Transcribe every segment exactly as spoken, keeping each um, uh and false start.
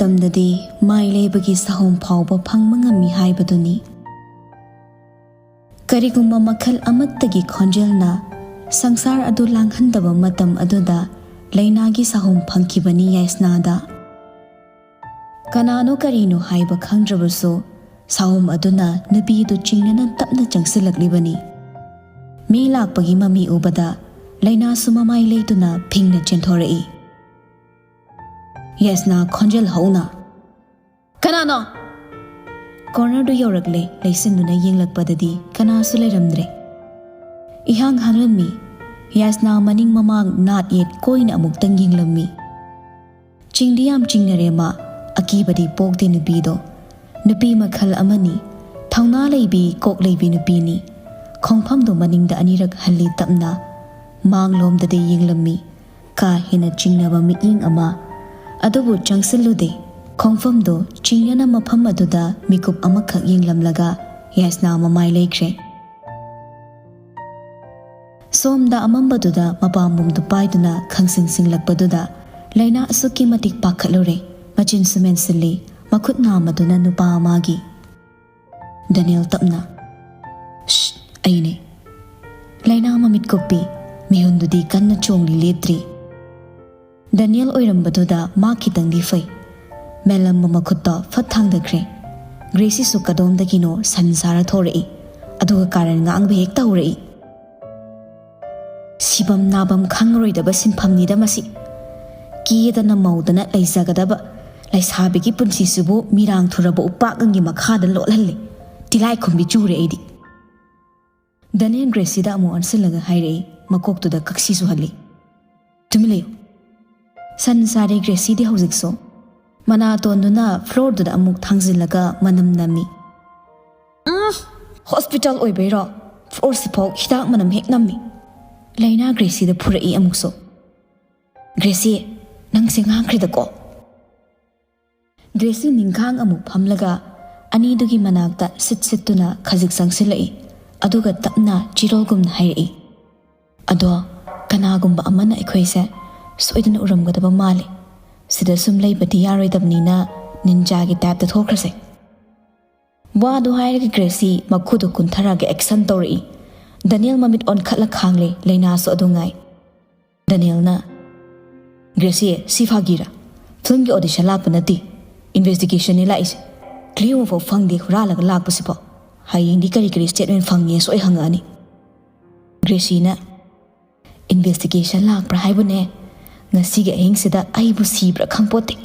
ꯃꯇꯝꯗꯗꯤ ꯃꯥꯏ ꯂꯩꯕꯒꯤ ꯁꯥꯍꯨꯝ ꯐꯥꯎꯕ ꯐꯪꯕ ꯉꯝꯃꯤ ꯍꯥꯏꯕꯗꯨꯅꯤ꯫ ꯀꯔꯤꯒꯨꯝꯕ ꯃꯈꯜ ꯑꯃꯠꯇꯒꯤ ꯈꯣꯟꯖꯦꯜꯅ ꯁꯪꯁꯥꯔ ꯑꯗꯨ ꯂꯥꯡꯍꯟꯗꯕ ꯃꯇꯝ ꯑꯗꯨꯗ ꯂꯩꯅꯥꯒꯤ ꯁꯥꯍꯨꯝ ꯐꯪꯈꯤꯕꯅꯤ ꯌꯥꯏꯁꯅꯥꯗ꯫ ꯀꯅꯥꯅꯣ ꯀꯔꯤꯅꯣ ꯍꯥꯏꯕ ꯈꯪꯗ꯭ꯔꯕꯁꯨ, ꯁꯥꯍꯨꯝ ꯑꯗꯨꯅ ꯅꯨꯄꯤꯗꯨ ꯆꯤꯡꯅꯅ ꯇꯞꯅ ꯆꯪꯁꯤꯜꯂꯛꯂꯤꯕꯅꯤ꯫ ꯃꯤ ꯂꯥꯛꯄꯒꯤ ꯃꯃꯤ ꯎꯕꯗ ꯂꯩꯅꯥꯁꯨ ꯃꯃꯥꯏ ꯂꯩꯇꯨꯅ ꯐꯤꯡꯅ ꯆꯦꯟꯊꯣꯔꯛꯏ꯫ ꯌꯥꯏꯁꯅꯥ ꯈꯣꯟꯖꯦꯜ ꯍꯧꯅ, "ꯀꯅꯥꯅꯣ?" ꯀꯣꯔꯅꯔꯗꯨ ꯌꯧꯔꯛꯂꯦ꯫ ꯂꯩꯁꯤꯟꯗꯨꯅ ꯌꯦꯡꯂꯛꯄꯗꯗꯤ ꯀꯅꯥꯁꯨ ꯂꯩꯔꯝꯗ꯭ꯔꯦ꯫ ꯏꯍꯥꯡ ꯍꯥꯡꯂꯝꯃꯤ꯫ ꯌꯥꯏꯁꯅꯥ ꯃꯅꯤꯡ ꯃꯃꯥꯡ ꯅꯥꯠ ꯌꯦꯠ ꯀꯣꯏꯅ ꯑꯃꯨꯛꯇꯪ ꯌꯦꯡꯂꯝꯃꯤ꯫ ꯆꯤꯡꯗꯤ ꯌꯥꯝ ꯆꯤꯡꯅꯔꯦ ꯃꯥ꯫ ꯑꯀꯤꯕꯗꯤ ꯄꯣꯛꯇꯦ ꯅꯨꯄꯤꯗꯣ꯫ ꯅꯨꯄꯤ ꯃꯈꯜ ꯑꯃꯅꯤ꯫ ꯊꯧꯅꯥ ꯂꯩꯕꯤ, ꯀꯣꯛ ꯂꯩꯕꯤ ꯅꯨꯄꯤꯅꯤ꯫ ꯈꯣꯡꯐꯝꯗꯨ ꯃꯅꯤꯡꯗ ꯑꯅꯤꯔꯛ ꯍꯜꯂꯤ ꯇꯞꯅ꯫ ꯃꯥꯡꯂꯣꯝꯗꯗꯤ ꯌꯦꯡꯂꯝꯃꯤ꯫ ꯀꯥ ꯍꯦꯟꯅ ꯆꯤꯡꯅꯕ ꯃꯤꯠꯌꯦꯡ ꯑꯃ꯫ ꯑꯗꯨꯕꯨ ꯆꯪꯁꯤꯜꯂꯨꯗꯦ꯫ ꯈꯣꯡꯐꯝꯗꯨ ꯆꯤꯡꯅꯅ ꯃꯐꯝ ꯑꯗꯨꯗ ꯃꯤꯀꯨꯞ ꯑꯃꯈꯛ ꯌꯦꯡꯂꯝꯂꯒ ꯌꯥꯏꯁꯅꯥ ꯃꯃꯥꯏ ꯂꯩꯈ꯭ꯔꯦ꯫ ꯁꯣꯝꯗ ꯑꯃꯝꯕꯗꯨꯗ ꯃꯄꯥꯝꯕꯣꯝꯗꯨ ꯄꯥꯏꯗꯨꯅ ꯈꯪꯁꯤꯡ ꯁꯤꯡꯂꯛꯄꯗꯨꯗ ꯂꯩꯅꯥ ꯑꯁꯨꯛꯀꯤ ꯃꯇꯤꯛ ꯄꯥꯈꯠꯂꯨꯔꯦ꯫ ꯃꯆꯤꯟꯁꯨ ꯃꯦꯟꯁꯤꯜꯂꯤ꯫ ꯃꯈꯨꯠ ꯅꯥꯝꯃꯗꯨꯅ ꯅꯨꯄꯥ ꯑꯃꯒꯤ꯫ ꯗꯦꯅꯤꯌꯦꯜ ꯇꯞꯅ, "ꯁ꯭ꯠ, ꯑꯩꯅꯦ꯫" ꯂꯩꯅꯥ ꯃꯃꯤꯠ ꯀꯨꯞꯄꯤ꯫ ꯃꯤꯍꯨꯟꯗꯨꯗꯤ ꯀꯟꯅ ꯆꯣꯡꯂꯤ, ꯂꯦꯞꯇ꯭ꯔꯤ꯫ ꯗꯦꯅꯤꯌꯦꯜ ꯑꯣꯏꯔꯝꯕꯗꯨꯗ ꯃꯥ ꯈꯤꯇꯪꯗꯤ ꯐꯩ꯫ ꯃꯦꯜꯂꯝꯕ ꯃꯈꯨꯠꯇꯣ ꯐꯠ ꯊꯥꯡꯗꯈ꯭ꯔꯦ꯫ ꯒ꯭ꯔꯦꯁꯤꯁꯨ ꯀꯗꯣꯝꯗꯒꯤꯅꯣ ꯁꯟ ꯁꯥꯔ ꯊꯣꯔꯛꯏ꯫ ꯑꯗꯨꯒ ꯀꯥꯔꯟ ꯉꯥꯡꯕ ꯍꯦꯛ ꯇꯧꯔꯛꯏ꯫ ꯁꯤꯕꯝ ꯅꯥꯕꯝ ꯈꯪꯉꯔꯣꯏꯗꯕ ꯁꯤꯟꯐꯝꯅꯤꯗ ꯃꯁꯤ꯫ ꯀꯦꯗꯅ ꯃꯧꯗꯅ ꯂꯩꯖꯒꯗꯕ ꯂꯩꯁꯥꯕꯤꯒꯤ ꯄꯨꯟꯁꯤꯁꯤꯕꯨ ꯃꯤꯔꯥꯡ ꯊꯨꯔꯕ ꯎꯄꯥꯛ ꯑꯃꯒꯤ ꯃꯈꯥꯗ ꯂꯣꯠꯍꯜꯂꯤ꯫ ꯇꯤꯂꯥꯏꯈꯨꯝꯕꯤ ꯆꯨꯔꯦ ꯑꯩꯗꯤ꯫ ꯗꯦꯅꯤꯌꯦꯜ ꯒ꯭ꯔꯦꯁꯤꯗ ꯑꯃꯨꯛ ꯑꯣꯟꯁꯤꯜꯂꯒ ꯍꯥꯏꯔꯛꯏ, ꯃꯀꯣꯛꯇꯨꯗ ꯀꯛꯁꯤ ꯁꯨꯍꯜꯂꯤ꯫ "ꯇꯨꯃꯤꯟ ꯂꯩꯌꯨ꯫" ꯁꯟ ꯁꯥꯔꯦ ꯒ꯭ꯔꯦꯁꯤꯗꯤ ꯍꯧꯖꯤꯛꯁꯨ꯫ ꯃꯅꯥꯇꯣꯟꯗꯨꯅ ꯐ꯭ꯂꯣꯔꯗꯨꯗ ꯑꯃꯨꯛ ꯊꯥꯡꯖꯤꯜꯂꯒ ꯃꯅꯝ ꯅꯝꯃꯤ꯫ "ꯎꯝ, ꯍꯣꯁꯄꯤꯇꯥꯜ ꯑꯣꯏꯕꯩꯔꯣ? ꯐ꯭ꯂꯣꯔꯁꯤꯐꯥꯎ ꯍꯤꯗꯥꯛ ꯃꯅꯝ ꯍꯦꯛ ꯅꯝꯃꯤ꯫" ꯂꯩꯅꯥ ꯒ꯭ꯔꯦꯁꯤꯗ ꯐꯨꯔꯛꯏ ꯑꯃꯨꯛꯁꯨ꯫ "ꯒ꯭ꯔꯦꯁꯤ, ꯅꯪꯁꯦ ꯉꯥꯡꯈ꯭ꯔꯦꯗꯀꯣ꯫" ꯒ꯭ꯔꯦꯁꯤ ꯅꯤꯡꯈꯥꯡ ꯑꯃꯨꯛ ꯐꯝꯂꯒ ꯑꯅꯤꯗꯨꯒꯤ ꯃꯅꯥꯛꯇ ꯁꯤꯠ ꯁꯤꯠꯇꯨꯅ ꯈꯖꯤꯛ ꯆꯪꯁꯤꯜꯂꯛꯏ꯫ ꯑꯗꯨꯒ ꯇꯞꯅ ꯆꯤꯔꯣꯜꯒꯨꯝꯅ ꯍꯥꯏꯔꯛꯏ, "ꯑꯗꯣ ꯀꯅꯥꯒꯨꯝꯕ ꯑꯃꯅ ꯑꯩꯈꯣꯏꯁꯦ ꯁꯣꯏꯗꯅ ꯎꯔꯝꯒꯗꯕ ꯃꯥꯜꯂꯤ꯫ ꯁꯤꯗ ꯁꯨꯝ ꯂꯩꯕꯗꯤ ꯌꯥꯔꯣꯏꯗꯕꯅꯤꯅ ꯅꯤꯟꯖꯥꯒꯤ ꯇꯥꯏꯞꯇ ꯊꯣꯛꯈ꯭ꯔꯁꯦ꯫ ꯋꯥꯗꯨ ꯍꯥꯏꯔꯒ ꯒ꯭ꯔꯦꯁꯤ ꯃꯈꯨꯗꯨ ꯀꯨꯟꯊꯔꯒ ꯑꯦꯛꯁꯟ ꯇꯧꯔꯛꯏ꯫ ꯗꯅꯤꯌꯦꯜ ꯃꯃꯤꯠ ꯑꯣꯟꯈꯠꯂ ꯈꯥꯡꯂꯦ, ꯂꯩꯅꯥꯁꯨ ꯑꯗꯨ ꯉꯥꯏ꯫ ꯗꯅꯤꯌꯦꯜꯅ, "ꯒ꯭ꯔꯦꯁꯤ, ꯁꯤ ꯐꯥꯒꯤꯔꯥ? ꯐꯤꯜꯝꯒꯤ ꯑꯣꯗꯤꯁꯟ ꯂꯥꯛꯄ ꯅꯠꯇꯦ, ꯏꯟꯚꯦꯁꯇꯤꯒꯦꯁꯟꯅꯤ ꯂꯥꯛꯏꯁꯦ꯫ ꯀ꯭ꯂꯤꯌꯨ ꯑꯃꯐꯥꯎ ꯐꯪꯗꯦ, ꯍꯨꯔꯥꯜꯂꯒ ꯂꯥꯛꯄꯁꯤꯐꯥꯎ꯫ ꯍꯌꯦꯡꯗꯤ ꯀꯔꯤ ꯀꯔꯤ ꯁ꯭ꯇꯦꯠꯃꯦꯟ ꯐꯪꯉꯦꯁꯨ ꯑꯩ ꯍꯪꯉꯛꯑꯅꯤ꯫" ꯒ꯭ꯔꯦꯁꯤꯅ, "ꯏꯟꯚꯦꯁꯇꯤꯒꯦꯁꯟ ꯂꯥꯛꯄ꯭ꯔꯥ ꯍꯥꯏꯕꯨꯅꯦ? ꯉꯁꯤꯒꯤ ꯑꯍꯤꯡꯁꯤꯗ ꯑꯩꯕꯨ ꯁꯤꯕ꯭ꯔꯥ ꯈꯪꯄꯣꯠꯇꯦ꯫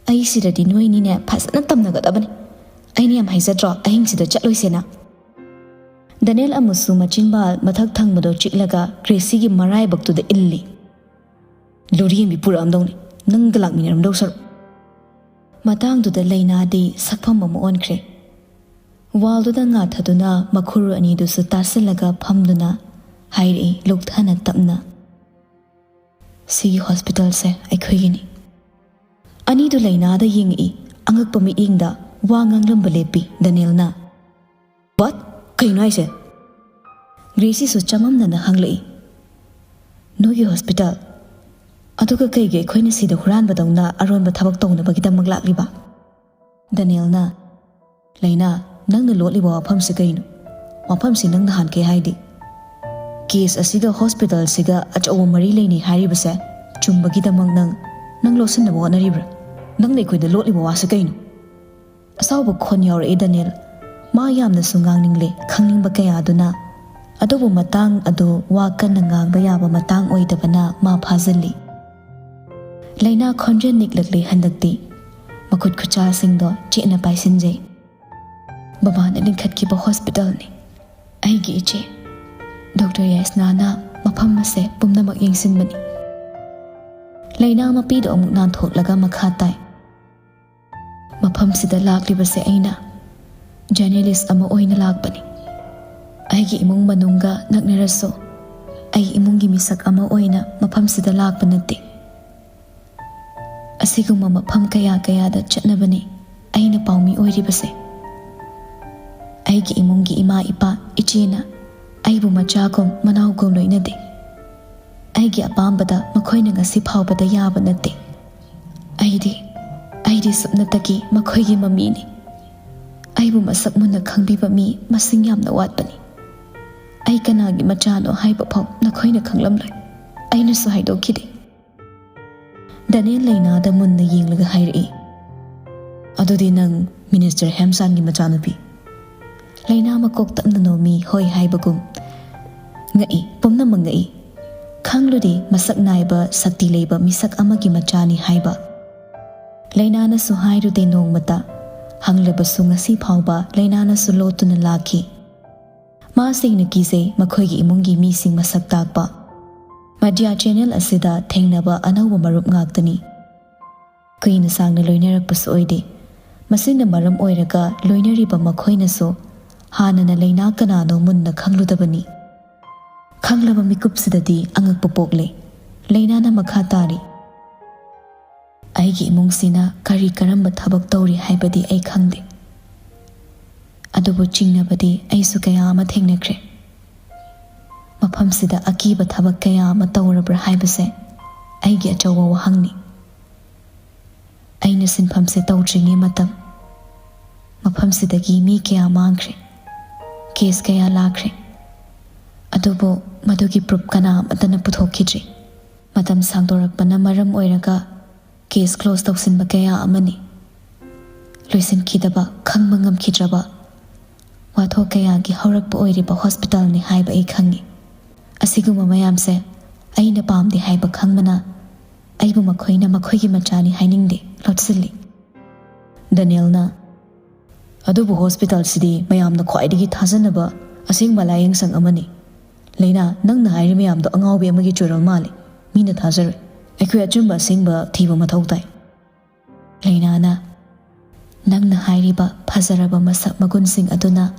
ꯑꯩ ꯁꯤꯔꯗꯤ ꯅꯣꯏꯅꯤꯅꯦ ꯐꯖꯅ ꯇꯝꯅꯒꯗꯕꯅꯤ꯫ ꯑꯩꯅ ꯌꯥꯝ ꯍꯥꯏꯖꯗ꯭ꯔꯣ ꯑꯍꯤꯡꯁꯤꯗ ꯆꯠꯂꯣꯏꯁꯦꯅ?" ꯗꯅꯤꯌꯦꯜ ꯑꯃꯨꯛꯁꯨ ꯃꯆꯤꯟꯕꯥꯜ ꯃꯊꯛ ꯊꯪꯕꯗꯣ ꯆꯤꯛꯂꯒ ꯒ꯭ꯔꯦꯁꯤꯒꯤ ꯃꯔꯥꯏꯕꯛꯇꯨꯗ ꯏꯜꯂꯤ꯫ "ꯂꯨꯔꯦꯝꯕꯤ ꯄꯨꯔꯛꯑꯝꯗꯧꯅꯤ, ꯅꯪꯒ ꯂꯥꯛꯃꯤꯟꯅꯔꯝꯗꯧ ꯁꯔꯨꯛ꯫" ꯃꯇꯥꯡꯗꯨꯗ ꯂꯩꯅꯥꯗꯤ ꯁꯛꯐꯝ ꯑꯃ ꯑꯣꯟꯈ꯭ꯔꯦ꯫ ꯋꯥꯜꯗꯨꯗ ꯉꯥꯊꯗꯨꯅ ꯃꯈꯨꯔꯨ ꯑꯅꯤꯗꯨꯁꯨ ꯇꯥꯁꯤꯜꯂꯒ ꯐꯝꯗꯨꯅ ꯍꯥꯏꯔꯛꯏ ꯂꯨꯛꯊꯅ ꯇꯞꯅ, "ꯁꯤꯒꯤ ꯍꯣꯁꯄꯤꯇꯥꯜꯁꯦ ꯑꯩꯈꯣꯏꯒꯤꯅꯤ꯫" ꯑꯅꯤꯗꯨ ꯂꯩꯅꯥꯗ ꯌꯦꯡꯉꯛꯏ꯫ ꯑꯉꯛꯄ ꯃꯤꯠꯌꯦꯡꯗ ꯋꯥ ꯉꯥꯡꯂꯝꯕ ꯂꯦꯞꯄꯤ ꯗꯅꯤꯌꯦꯜꯅ꯫ "ꯋꯥꯠ? ꯀꯩꯅꯣ ꯍꯥꯏꯁꯦ?" ꯒ꯭ꯔꯦꯁꯤꯁꯨ ꯆꯃꯝꯅꯅ ꯍꯪꯂꯛꯏ꯫ "ꯅꯣꯏꯒꯤ ꯍꯣꯁꯄꯤꯇꯥꯜ? ꯑꯗꯨꯒ ꯀꯩꯒꯤ ꯑꯩꯈꯣꯏꯅ ꯁꯤꯗ ꯍꯨꯔꯥꯟꯕꯗꯧꯅ ꯑꯔꯣꯟꯕ ꯊꯕꯛ ꯇꯧꯅꯕꯒꯤꯗꯃꯛ ꯂꯥꯛꯂꯤꯕ?" ꯗꯅꯤꯌꯦꯜꯅ, "ꯂꯩꯅꯥ, ꯅꯪꯅ ꯂꯣꯠꯂꯤꯕ ꯋꯥꯐꯝꯁꯤ ꯀꯩꯅꯣ? ꯋꯥꯐꯝꯁꯤ ꯅꯪ ꯅꯍꯥꯟꯈꯩ ꯍꯥꯏꯗꯦ꯫ ꯀꯦꯁ ꯑꯁꯤꯒ ꯍꯣꯁꯄꯤꯇꯥꯜꯁꯤꯒ ꯑꯆꯧꯕ ꯃꯔꯤ ꯂꯩꯅꯩ ꯍꯥꯏꯔꯤꯕꯁꯦ ꯆꯨꯝꯕꯒꯤꯗꯃꯛ ꯅꯪ, ꯅꯪ ꯂꯣꯠꯁꯤꯟꯅꯕ ꯍꯣꯠꯅꯔꯤꯕ꯭ꯔꯥ? ꯅꯪꯅ ꯑꯩꯈꯣꯏꯗ ꯂꯣꯠꯂꯤꯕ ꯋꯥꯁꯤ ꯀꯩꯅꯣ?" ꯑꯁꯥꯎꯕ ꯈꯣꯟ ꯌꯥꯎꯔꯛꯏ ꯗꯅꯤꯌꯦꯜ꯫ ꯃꯥ ꯌꯥꯝꯅꯁꯨ ꯉꯥꯡꯅꯤꯡꯂꯦ ꯈꯪꯅꯤꯡꯕ ꯀꯌꯥꯗꯨꯅ, ꯑꯗꯨꯕꯨ ꯃꯇꯥꯡ ꯑꯗꯨ ꯋꯥ ꯀꯟꯅ ꯉꯥꯡꯕ ꯌꯥꯕ ꯃꯇꯥꯡ ꯑꯣꯏꯗꯕꯅ ꯃꯥ ꯐꯥꯖꯤꯜꯂꯤ꯫ ꯂꯩꯅꯥ ꯈꯣꯟꯖꯦꯜ ꯅꯤꯛꯂꯛꯂꯤ ꯍꯟꯗꯛꯇꯤ꯫ ꯃꯈꯨꯠ ꯈꯨꯠꯁꯥꯁꯤꯡꯗꯣ ꯆꯦꯠꯅ ꯄꯥꯏꯁꯤꯟꯖꯩ꯫ "ꯕꯕꯥꯅ ꯂꯤꯡꯈꯠꯈꯤꯕ ꯍꯣꯁꯄꯤꯇꯥꯜꯅꯤ꯫ ꯑꯩꯒꯤ ꯏꯆꯦ, ꯗꯣꯛꯇꯔ ꯌꯥꯏꯁꯅꯥꯅ ꯃꯐꯝ ꯑꯁꯦ ꯄꯨꯝꯅꯃꯛ ꯌꯦꯡꯁꯤꯟꯕꯅꯤ꯫" ꯂꯩꯅꯥ ꯃꯄꯤꯗꯣ ꯑꯃꯨꯛ ꯅꯥꯟꯊꯣꯛꯂꯒ ꯃꯈꯥ ꯇꯥꯏ꯫ "ꯃꯐꯝꯁꯤꯗ ꯂꯥꯛꯂꯤꯕꯁꯦ ꯑꯩꯅ ꯖꯔꯅꯦꯂꯤꯁ ꯑꯃ ꯑꯣꯏꯅ ꯂꯥꯛꯄꯅꯤ꯫ ꯑꯩꯒꯤ ꯏꯃꯨꯡ ꯃꯅꯨꯡꯒ ꯅꯛꯅꯔꯁꯨ ꯑꯩ ꯏꯃꯨꯡꯒꯤ ꯃꯤꯁꯛ ꯑꯃ ꯑꯣꯏꯅ ꯃꯐꯝꯁꯤꯗ ꯂꯥꯛꯄ ꯅꯠꯇꯦ꯫ ꯑꯁꯤꯒꯨꯝꯕ ꯃꯐꯝ ꯀꯌꯥ ꯀꯌꯥꯗ ꯆꯠꯅꯕꯅꯤ ꯑꯩꯅ ꯄꯥꯎꯃꯤ ꯑꯣꯏꯔꯤꯕꯁꯦ꯫ ꯑꯩꯒꯤ ꯏꯃꯨꯡꯒꯤ ꯏꯃꯥ ꯏꯄꯥ ꯏꯆꯦꯅ ꯑꯩꯕꯨ ꯃꯆꯥꯒꯨꯝ ꯃꯅꯥꯎꯒꯨꯝ ꯂꯣꯏꯅꯗꯦ꯫ ꯑꯩꯒꯤ ꯑꯄꯥꯝꯕꯗ ꯃꯈꯣꯏꯅ ꯉꯁꯤ ꯐꯥꯎꯕꯗ ꯌꯥꯕ ꯅꯠꯇꯦ꯫ ꯑꯩꯗꯤ ꯑꯩꯗꯤ ꯁꯨꯞꯅꯇꯒꯤ ꯃꯈꯣꯏꯒꯤ ꯃꯃꯤꯅꯤ꯫ ꯑꯩꯕꯨ ꯃꯁꯛ ꯃꯨꯟꯅ ꯈꯪꯕꯤꯕ ꯃꯤ ꯃꯁꯤꯡ ꯌꯥꯝꯅ ꯋꯥꯠꯄꯅꯤ꯫ ꯑꯩ ꯀꯅꯥꯒꯤ ꯃꯆꯥꯅꯣ ꯍꯥꯏꯕ ꯐꯥꯎ ꯅꯈꯣꯏꯅ ꯈꯪꯂꯝꯂꯣꯏ꯫ ꯑꯩꯅꯁꯨ ꯍꯥꯏꯗꯣꯛꯈꯤꯗꯦ꯫ ꯗꯅꯤꯌꯦꯜ ꯂꯩꯅꯥꯗ ꯃꯨꯟꯅ ꯌꯦꯡꯂꯒ ꯍꯥꯏꯔꯛꯏ, "ꯑꯗꯨꯗꯤ ꯅꯪ ꯃꯤꯅꯤꯁꯇꯔ ꯍꯦꯝꯁꯥꯟꯒꯤ ꯃꯆꯥꯅꯨꯄꯤ?" ꯂꯩꯅꯥ ꯃꯀꯣꯛ ꯇꯞꯅ ꯅꯣꯝꯃꯤ, ꯍꯣꯏ ꯍꯥꯏꯕꯒꯨꯝ꯫ ꯉꯛꯏ, ꯄꯨꯝꯅꯃꯛ ꯉꯛꯏ꯫ ꯈꯪꯂꯨꯗꯦ ꯃꯁꯛ ꯅꯥꯏꯕ, ꯁꯛꯇꯤ ꯂꯩꯕ ꯃꯤꯁꯛ ꯑꯃꯒꯤ ꯃꯆꯥꯅꯤ ꯍꯥꯏꯕ꯫ ꯂꯩꯅꯥꯅꯁꯨ ꯍꯥꯏꯔꯨꯗꯦ ꯅꯣꯡꯃꯇ꯫ ꯍꯪꯂꯕꯁꯨ ꯉꯁꯤ ꯐꯥꯎꯕ ꯂꯩꯅꯥꯅꯁꯨ ꯂꯣꯠꯇꯨꯅ ꯂꯥꯛꯈꯤ꯫ ꯃꯥ ꯁꯦꯡꯅ ꯀꯤꯖꯩ ꯃꯈꯣꯏꯒꯤ ꯏꯃꯨꯡꯒꯤ ꯃꯤꯁꯤꯡ ꯃꯁꯛ ꯇꯥꯛꯄ꯫ ꯃꯗ꯭ꯌꯥ ꯆꯦꯅꯦꯜ ꯑꯁꯤꯗ ꯊꯦꯡꯅꯕ ꯑꯅꯧꯕ ꯃꯔꯨꯞ ꯉꯥꯛꯇꯅꯤ꯫ ꯀꯨꯏꯅ ꯁꯥꯡꯅ ꯂꯣꯏꯅꯔꯛꯄꯁꯨ ꯑꯣꯏꯗꯦ꯫ ꯃꯁꯤꯅ ꯃꯔꯝ ꯑꯣꯏꯔꯒ ꯂꯣꯏꯅꯔꯤꯕ ꯃꯈꯣꯏꯅꯁꯨ ꯍꯥꯟꯅꯅ ꯂꯩꯅꯥ ꯀꯅꯥꯅꯣ ꯃꯨꯟꯅ ꯈꯪꯂꯨꯗꯕꯅꯤ꯫ ꯈꯪꯂꯕ ꯃꯤꯀꯨꯞꯁꯤꯗꯗꯤ ꯑꯉꯛꯄ ꯄꯣꯛꯂꯦ꯫ ꯂꯩꯅꯥꯅ ꯃꯈꯥ ꯇꯥꯔꯤ, "ꯑꯩꯒꯤ ꯏꯃꯨꯡꯁꯤꯅ ꯀꯔꯤ ꯀꯔꯝꯕ ꯊꯕꯛ ꯇꯧꯔꯤ ꯍꯥꯏꯕꯗꯤ ꯑꯩ ꯈꯪꯗꯦ꯫ ꯑꯗꯨꯕꯨ ꯆꯤꯡꯅꯕꯗꯤ ꯑꯩꯁꯨ ꯀꯌꯥ ꯑꯃ ꯊꯦꯡꯅꯈ꯭ꯔꯦ꯫ ꯃꯐꯝꯁꯤꯗ ꯑꯀꯤꯕ ꯊꯕꯛ ꯀꯌꯥ ꯑꯃ ꯇꯧꯔꯕ꯭ꯔꯥ ꯍꯥꯏꯕꯁꯦ ꯑꯩꯒꯤ ꯑꯆꯧꯕ ꯋꯥꯍꯪꯅꯤ꯫ ꯑꯩꯅ ꯁꯤꯟꯐꯝꯁꯦ ꯇꯧꯗ꯭ꯔꯤꯉꯩ ꯃꯇꯝ, ꯃꯐꯝꯁꯤꯗꯒꯤ ꯃꯤ ꯀꯌꯥ ꯃꯥꯡꯈ꯭ꯔꯦ, ꯀꯦꯁ ꯀꯌꯥ ꯂꯥꯛꯈ꯭ꯔꯦ꯫ ꯑꯗꯨꯕꯨ ꯃꯗꯨꯒꯤ ꯄ꯭ꯔꯨꯞ ꯀꯅꯥ ꯑꯃꯠꯇꯅ ꯄꯨꯊꯣꯛꯈꯤꯗ꯭ꯔꯤ꯫ ꯃꯇꯝ ꯁꯥꯡꯗꯣꯔꯛꯄꯅ ꯃꯔꯝ ꯑꯣꯏꯔꯒ ꯀꯦꯁ ꯀ꯭ꯂꯣꯖ ꯇꯧꯁꯤꯟꯕ ꯀꯌꯥ ꯑꯃꯅꯤ꯫ ꯂꯣꯏꯁꯤꯟꯈꯤꯗꯕ, ꯈꯪꯕ ꯉꯝꯈꯤꯗ꯭ꯔꯕ ꯋꯥꯊꯣꯛ ꯀꯌꯥꯒꯤ ꯍꯧꯔꯛꯄ ꯑꯣꯏꯔꯤꯕ ꯍꯣꯁꯄꯤꯇꯥꯜꯅꯤ ꯍꯥꯏꯕ ꯑꯩ ꯈꯪꯏ꯫ ꯑꯁꯤꯒꯨꯝꯕ ꯃꯌꯥꯝꯁꯦ ꯑꯩꯅ ꯄꯥꯝꯗꯦ ꯍꯥꯏꯕ ꯈꯪꯕꯅ ꯑꯩꯕꯨ ꯃꯈꯣꯏꯅ ꯃꯈꯣꯏꯒꯤ ꯃꯆꯥꯅꯤ ꯍꯥꯏꯅꯤꯡꯗꯦ ꯂꯣꯠꯁꯤꯜꯂꯤ꯫" ꯗꯅꯤꯌꯦꯜꯅ, "ꯑꯗꯨꯕꯨ ꯍꯣꯁꯄꯤꯇꯥꯜꯁꯤꯗꯤ ꯃꯌꯥꯝꯅ ꯈ꯭ꯋꯥꯏꯗꯒꯤ ꯊꯥꯖꯅꯕ ꯑꯁꯦꯡꯕ ꯂꯥꯌꯦꯡꯁꯪ ꯑꯃꯅꯤ꯫ ꯂꯩꯅꯥ, ꯅꯪꯅ ꯍꯥꯏꯔꯤ ꯃꯌꯥꯝꯗꯣ ꯑꯉꯥꯎꯕꯤ ꯑꯃꯒꯤ ꯆꯨꯔꯣꯜ ꯃꯥꯜꯂꯤ꯫ ꯃꯤꯅ ꯊꯥꯖꯔꯣꯏ꯫ ꯑꯩꯈꯣꯏ ꯑꯆꯨꯝꯕ ꯑꯁꯦꯡꯕ ꯊꯤꯕ ꯃꯊꯧ ꯇꯥꯏ꯫" ꯂꯩꯅꯥꯅ, "ꯅꯪꯅ ꯍꯥꯏꯔꯤꯕ ꯐꯖꯔꯕ ꯃꯁꯛ ꯃꯒꯨꯟꯁꯤꯡ ꯑꯗꯨꯅ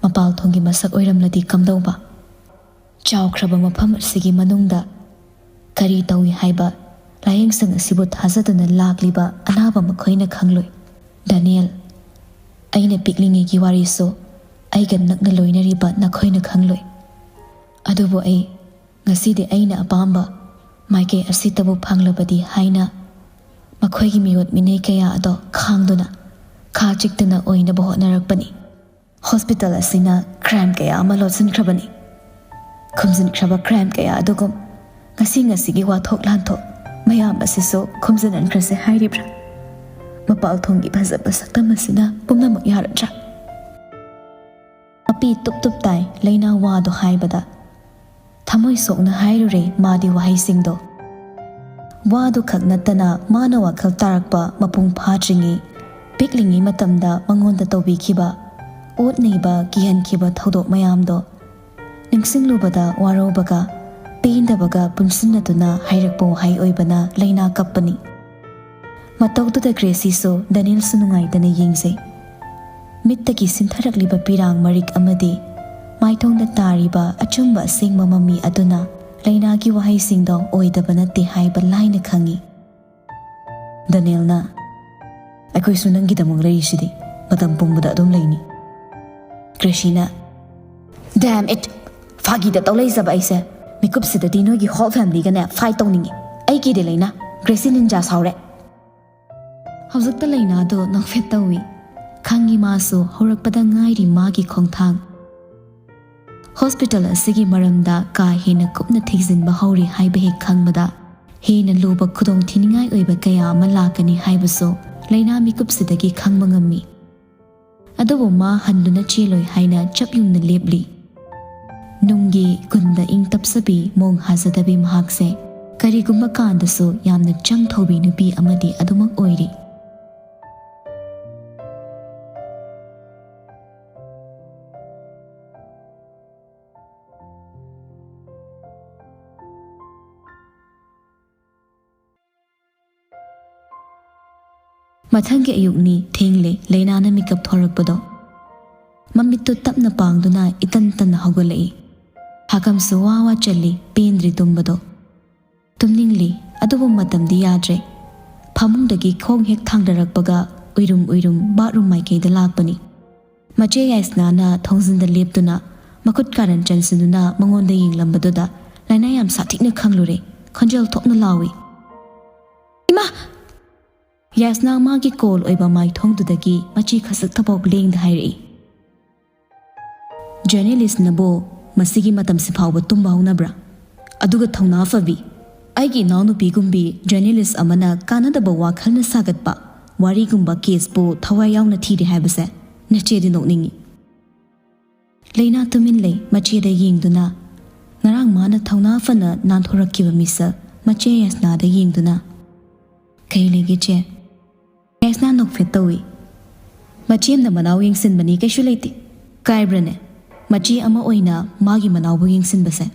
ꯃꯄꯥꯜ ꯊꯣꯡꯒꯤ ꯃꯁꯛ ꯑꯣꯏꯔꯝꯂꯗꯤ ꯀꯝꯗꯧꯕ? ꯆꯥꯎꯈ꯭ꯔꯕ ꯃꯐꯝ ꯑꯁꯤꯒꯤ ꯃꯅꯨꯡꯗ ꯀꯔꯤ ꯇꯧꯏ ꯍꯥꯏꯕ ꯂꯥꯌꯦꯡꯁꯪ ꯑꯁꯤꯕꯨ ꯊꯥꯖꯗꯨꯅ ꯂꯥꯛꯂꯤꯕ ꯑꯅꯥꯕ ꯃꯈꯣꯏꯅ ꯈꯪꯂꯣꯏ꯫ ꯗꯅꯤꯌꯦꯜ, ꯑꯩꯅ ꯄꯤꯛꯂꯤꯉꯩꯒꯤ ꯋꯥꯔꯤꯁꯨ ꯑꯩꯒ ꯅꯛꯅ ꯂꯣꯏꯅꯔꯤꯕ ꯅꯈꯣꯏꯅ ꯈꯪꯂꯣꯏ꯫ ꯑꯗꯨꯕꯨ ꯑꯩ ꯉꯁꯤꯗꯤ ꯑꯩꯅ ꯑꯄꯥꯝꯕ ꯃꯥꯏꯀꯩ ꯑꯁꯤꯇꯕꯨ ꯐꯪꯂꯕꯗꯤ ꯍꯥꯏꯅ ꯃꯈꯣꯏꯒꯤ ꯃꯤꯑꯣꯠ ꯃꯤꯅꯩ ꯀꯌꯥ ꯑꯗꯣ ꯈꯥꯡꯗꯨꯅ ꯈꯥ ꯆꯤꯛꯇꯅ ꯑꯣꯏꯅꯕ ꯍꯣꯠꯅꯔꯛꯄꯅꯤ꯫ ꯍꯣꯁꯄꯤꯇꯥꯜ ꯑꯁꯤꯅ ꯀ꯭ꯔꯥꯏꯝ ꯀꯌꯥ ꯑꯃ ꯂꯣꯠꯁꯤꯟꯈ꯭ꯔꯕꯅꯤ꯫ ꯈꯨꯝꯖꯤꯟꯈ꯭ꯔꯕ ꯀ꯭ꯔꯥꯏꯝ ꯀꯌꯥ ꯑꯗꯨꯒꯨꯝ ꯉꯁꯤ ꯉꯁꯤꯒꯤ ꯋꯥꯊꯣꯛ ꯂꯥꯟꯊꯣꯛ ꯃꯌꯥꯝ ꯑꯁꯤꯁꯨ ꯈꯨꯝꯖꯤꯟꯍꯟꯈ꯭ꯔꯁꯦ ꯍꯥꯏꯔꯤꯕ꯭ꯔꯥ? ꯃꯄꯥꯜ ꯊꯣꯡꯒꯤ ꯐꯖꯕ ꯁꯛꯇꯝ ꯑꯁꯤꯅ ꯄꯨꯝꯅꯃꯛ ꯌꯥꯔꯗ꯭ꯔꯥ? ꯃꯄꯤ ꯇꯨꯞ ꯇꯨꯞ ꯇꯥꯏ ꯂꯩꯅꯥ ꯋꯥꯗꯣ ꯍꯥꯏꯕꯗ꯫ ꯊꯃꯣꯏ ꯁꯣꯛꯅ ꯍꯥꯏꯔꯨꯔꯦ ꯃꯥꯗꯤ ꯋꯥꯍꯩꯁꯤꯡꯗꯣ꯫ ꯋꯥꯗꯨ ꯈꯛ ꯅꯠꯇꯅ ꯃꯥꯅ ꯋꯥꯈꯜ ꯇꯥꯔꯛꯄ ꯃꯄꯨꯡ ꯐꯥꯗ꯭ꯔꯤꯉꯩ, ꯄꯤꯛꯂꯤꯉꯩ ꯃꯇꯝꯗ ꯃꯉꯣꯟꯗ ꯇꯧꯕꯤꯈꯤꯕ, ꯑꯣꯠ ꯅꯩꯕ, ꯀꯤꯍꯟꯈꯤꯕ ꯊꯧꯗꯣꯛ ꯃꯌꯥꯝꯗꯣ ꯅꯤꯡꯁꯤꯡꯂꯨꯕꯗ ꯋꯥꯔꯧꯕꯒ ꯄꯦꯟꯗꯕꯒ ꯄꯨꯟꯁꯤꯟꯅꯗꯨꯅ ꯍꯥꯏꯔꯛꯄ ꯋꯥꯍꯩ ꯑꯣꯏꯕꯅ ꯂꯩꯅꯥ ꯀꯞꯄꯅꯤ꯫ ꯃꯇꯧꯗꯨꯗ ꯒ꯭ꯔꯦꯁꯤꯁꯨ ꯗꯅꯤꯜꯁꯨ ꯅꯨꯡꯉꯥꯏꯇꯅ ꯌꯦꯡꯖꯩ꯫ ꯃꯤꯠꯇꯒꯤ ꯁꯤꯟꯊꯔꯛꯂꯤꯕ ꯄꯤꯔꯥꯡ ꯃꯔꯤꯛ ꯑꯃꯗꯤ ꯃꯥꯏꯊꯣꯡꯗ ꯇꯥꯔꯤꯕ ꯑꯆꯨꯝꯕ ꯑꯁꯦꯡꯕ ꯃꯃꯤ ꯑꯗꯨꯅ ꯂꯩꯅꯥꯒꯤ ꯋꯥꯍꯩꯁꯤꯡꯗꯣ ꯑꯣꯏꯗꯕ ꯅꯠꯇꯦ ꯍꯥꯏꯕ ꯂꯥꯏꯅ ꯈꯪꯏ꯫ ꯗꯅꯤꯜꯅ, "ꯑꯩꯈꯣꯏꯁꯨ ꯅꯪꯒꯤꯗꯃꯛ ꯂꯩꯔꯤꯁꯤꯗꯤ, ꯃꯇꯝ ꯄꯨꯝꯕꯗ ꯑꯗꯨꯝ ꯂꯩꯅꯤ꯫" ꯒ꯭ꯔꯦꯁꯤꯅ, "Damn it! ꯐꯥꯒꯤꯗ ꯇꯧ ꯂꯩꯖꯕ ꯑꯩꯁꯦ꯫ ꯃꯤꯀꯨꯞꯁꯤꯗꯗꯤ ꯅꯣꯏꯒꯤ whole family ꯒꯅꯦ fight ꯇꯧꯅꯤꯡꯉꯤ꯫ ꯑꯩꯒꯤꯗꯤ ꯂꯩꯅꯥ, ꯒ꯭ꯔꯦꯁꯤ ꯅꯤꯟꯖꯥ ꯁꯥꯎꯔꯦ꯫" ꯍꯧꯖꯤꯛꯇ ꯂꯩꯅꯥꯗꯣ ꯅꯣꯛꯐꯦꯠ ꯇꯧꯏ꯫ ꯈꯪꯉꯤ ꯃꯥꯁꯨ ꯍꯧꯔꯛꯄꯗ ꯉꯥꯏꯔꯤ ꯃꯥꯒꯤ ꯈꯣꯡꯊꯥꯡ꯫ ꯍꯣꯁꯄꯤꯇꯥꯜ ꯑꯁꯤꯒꯤ ꯃꯔꯝꯗ ꯀꯥ ꯍꯦꯟꯅ ꯀꯨꯞꯅ ꯊꯤꯖꯤꯟꯕ ꯍꯧꯔꯤ ꯍꯥꯏꯕ ꯍꯦꯛ ꯈꯪꯕꯗ ꯍꯦꯟꯅ ꯂꯨꯕ ꯈꯨꯗꯣꯡꯊꯤꯅꯤꯡꯉꯥꯏ ꯑꯣꯏꯕ ꯀꯌꯥ ꯑꯃ ꯂꯥꯛꯀꯅꯤ ꯍꯥꯏꯕꯁꯨ ꯂꯩꯅꯥ ꯃꯤꯀꯨꯞꯁꯤꯗꯒꯤ ꯈꯪꯕ ꯉꯝꯃꯤ꯫ ꯑꯗꯨꯕꯨ ꯃꯥ ꯍꯟꯗꯨꯅ ꯆꯦꯜꯂꯣꯏ ꯍꯥꯏꯅ ꯆꯞ ꯌꯨꯡꯅ ꯂꯦꯞꯂꯤ꯫ ꯅꯨꯡꯒꯤ ꯒꯨꯟꯗ ꯏꯪ ꯇꯞꯆꯕꯤ, ꯃꯣꯡ ꯍꯥꯖꯗꯕꯤ ꯃꯍꯥꯛꯁꯦ ꯀꯔꯤꯒꯨꯝꯕ ꯀꯥꯟꯗꯁꯨ ꯌꯥꯝꯅ ꯆꯪ ꯊꯧꯕꯤ ꯅꯨꯄꯤ ꯑꯃꯗꯤ ꯑꯗꯨꯃꯛ ꯑꯣꯏꯔꯤ꯫ ꯃꯊꯪꯒꯤ ꯑꯌꯨꯛꯅꯤ, ꯊꯦꯡꯂꯦ, ꯂꯩꯅꯥꯅ ꯃꯤꯀꯞ ꯊꯣꯔꯛꯄꯗꯣ꯫ ꯃꯃꯤꯠꯇꯨ ꯇꯞꯅ ꯄꯥꯡꯗꯨꯅ ꯏꯇꯟ ꯇꯟꯅ ꯍꯧꯒꯠꯂꯛꯏ꯫ ꯍꯥꯀꯝꯁꯨ ꯋꯥ ꯋꯥ ꯆꯜꯂꯤ, ꯄꯦꯟꯗ꯭ꯔꯤ ꯇꯨꯝꯕꯗꯣ꯫ ꯇꯨꯝꯅꯤꯡꯂꯤ, ꯑꯗꯨꯕꯨ ꯃꯇꯝꯗꯤ ꯌꯥꯗ꯭ꯔꯦ꯫ ꯐꯃꯨꯡꯗꯒꯤ ꯈꯣꯡ ꯍꯦꯛ ꯊꯥꯡꯗꯔꯛꯄꯒ ꯎꯏꯔꯨꯝ ꯎꯏꯔꯨꯝ ꯕꯥꯠꯔꯨꯝ ꯃꯥꯏꯀꯩꯗ ꯂꯥꯛꯄꯅꯤ꯫ ꯃꯆꯦ ꯌꯥꯏꯁꯅꯥꯅ ꯊꯣꯡꯖꯤꯟꯗ ꯂꯦꯞꯇꯨꯅ ꯃꯈꯨꯠ ꯀꯥꯔꯟ ꯆꯟꯁꯤꯟꯗꯨꯅ ꯃꯉꯣꯟꯗ ꯌꯦꯡꯂꯝꯕꯗꯨꯗ ꯂꯥꯏꯅꯥ ꯌꯥꯝ ꯁꯥꯊꯤꯅ ꯈꯪꯂꯨꯔꯦ꯫ ꯈꯣꯟꯖꯦꯜ ꯊꯣꯛꯅ ꯂꯥꯎꯏ, "ꯏꯃꯥ!" ꯌꯥꯏꯁꯅꯥ ꯃꯥꯒꯤ ꯀꯣꯜ ꯑꯣꯏꯕ ꯃꯥꯏꯊꯣꯡꯗꯨꯗꯒꯤ ꯃꯆꯤ ꯈꯖꯤꯛꯇꯐꯥꯎ ꯂꯦꯡꯗ ꯍꯥꯏꯔꯛꯏ꯫ "ꯖꯔꯅꯦꯂꯤꯁꯅꯕꯨ ꯃꯁꯤꯒꯤ ꯃꯇꯝꯁꯤ ꯐꯥꯎꯕ ꯇꯨꯝꯕ ꯍꯧꯅꯕ꯭ꯔꯥ? ꯑꯗꯨꯒ ꯊꯧꯅꯥ ꯐꯕꯤ, ꯑꯩꯒꯤ ꯏꯅꯥꯎꯅꯨꯄꯤꯒꯨꯝꯕꯤ ꯖꯔꯅꯦꯂꯤꯁ ꯑꯃꯅ ꯀꯥꯟꯅꯗꯕ ꯋꯥꯈꯜꯅ ꯁꯥꯒꯠꯄ ꯋꯥꯔꯤꯒꯨꯝꯕ ꯀꯦꯁꯄꯨ ꯊꯋꯥꯏ ꯌꯥꯎꯅ ꯊꯤꯔꯤ ꯍꯥꯏꯕꯁꯦ ꯅꯆꯦꯗꯤ ꯅꯣꯛꯅꯤꯡꯏ꯫" ꯂꯩꯅꯥ ꯇꯨꯃꯤꯟ ꯂꯩ, ꯃꯆꯦꯗ ꯌꯦꯡꯗꯨꯅ꯫ ꯉꯔꯥꯡ ꯃꯥꯅ ꯊꯧꯅꯥ ꯐꯅ ꯅꯥꯟꯊꯣꯔꯛꯈꯤꯕ ꯃꯤꯁꯛ ꯃꯆꯦ ꯌꯥꯏꯁꯅꯥꯗ ꯌꯦꯡꯗꯨꯅ, "ꯀꯩ ꯂꯩꯒꯦ ꯆꯦ?" ꯌꯥꯏꯁꯅꯥ ꯅꯣꯛꯐꯦꯠ ꯇꯧꯏ꯫ "ꯃꯆꯦꯝꯅ ꯃꯅꯥꯎ ꯌꯦꯡꯁꯤꯟꯕꯅꯤ, ꯀꯩꯁꯨ ꯂꯩꯇꯦ꯫ ꯀꯥꯏꯕ꯭ꯔꯅꯦ ꯃꯆꯦ ꯑꯃ ꯑꯣꯏꯅ ꯃꯥꯒꯤ ꯃꯅꯥꯎꯕꯨ ꯌꯦꯡꯁꯤꯟꯕꯁꯦ?"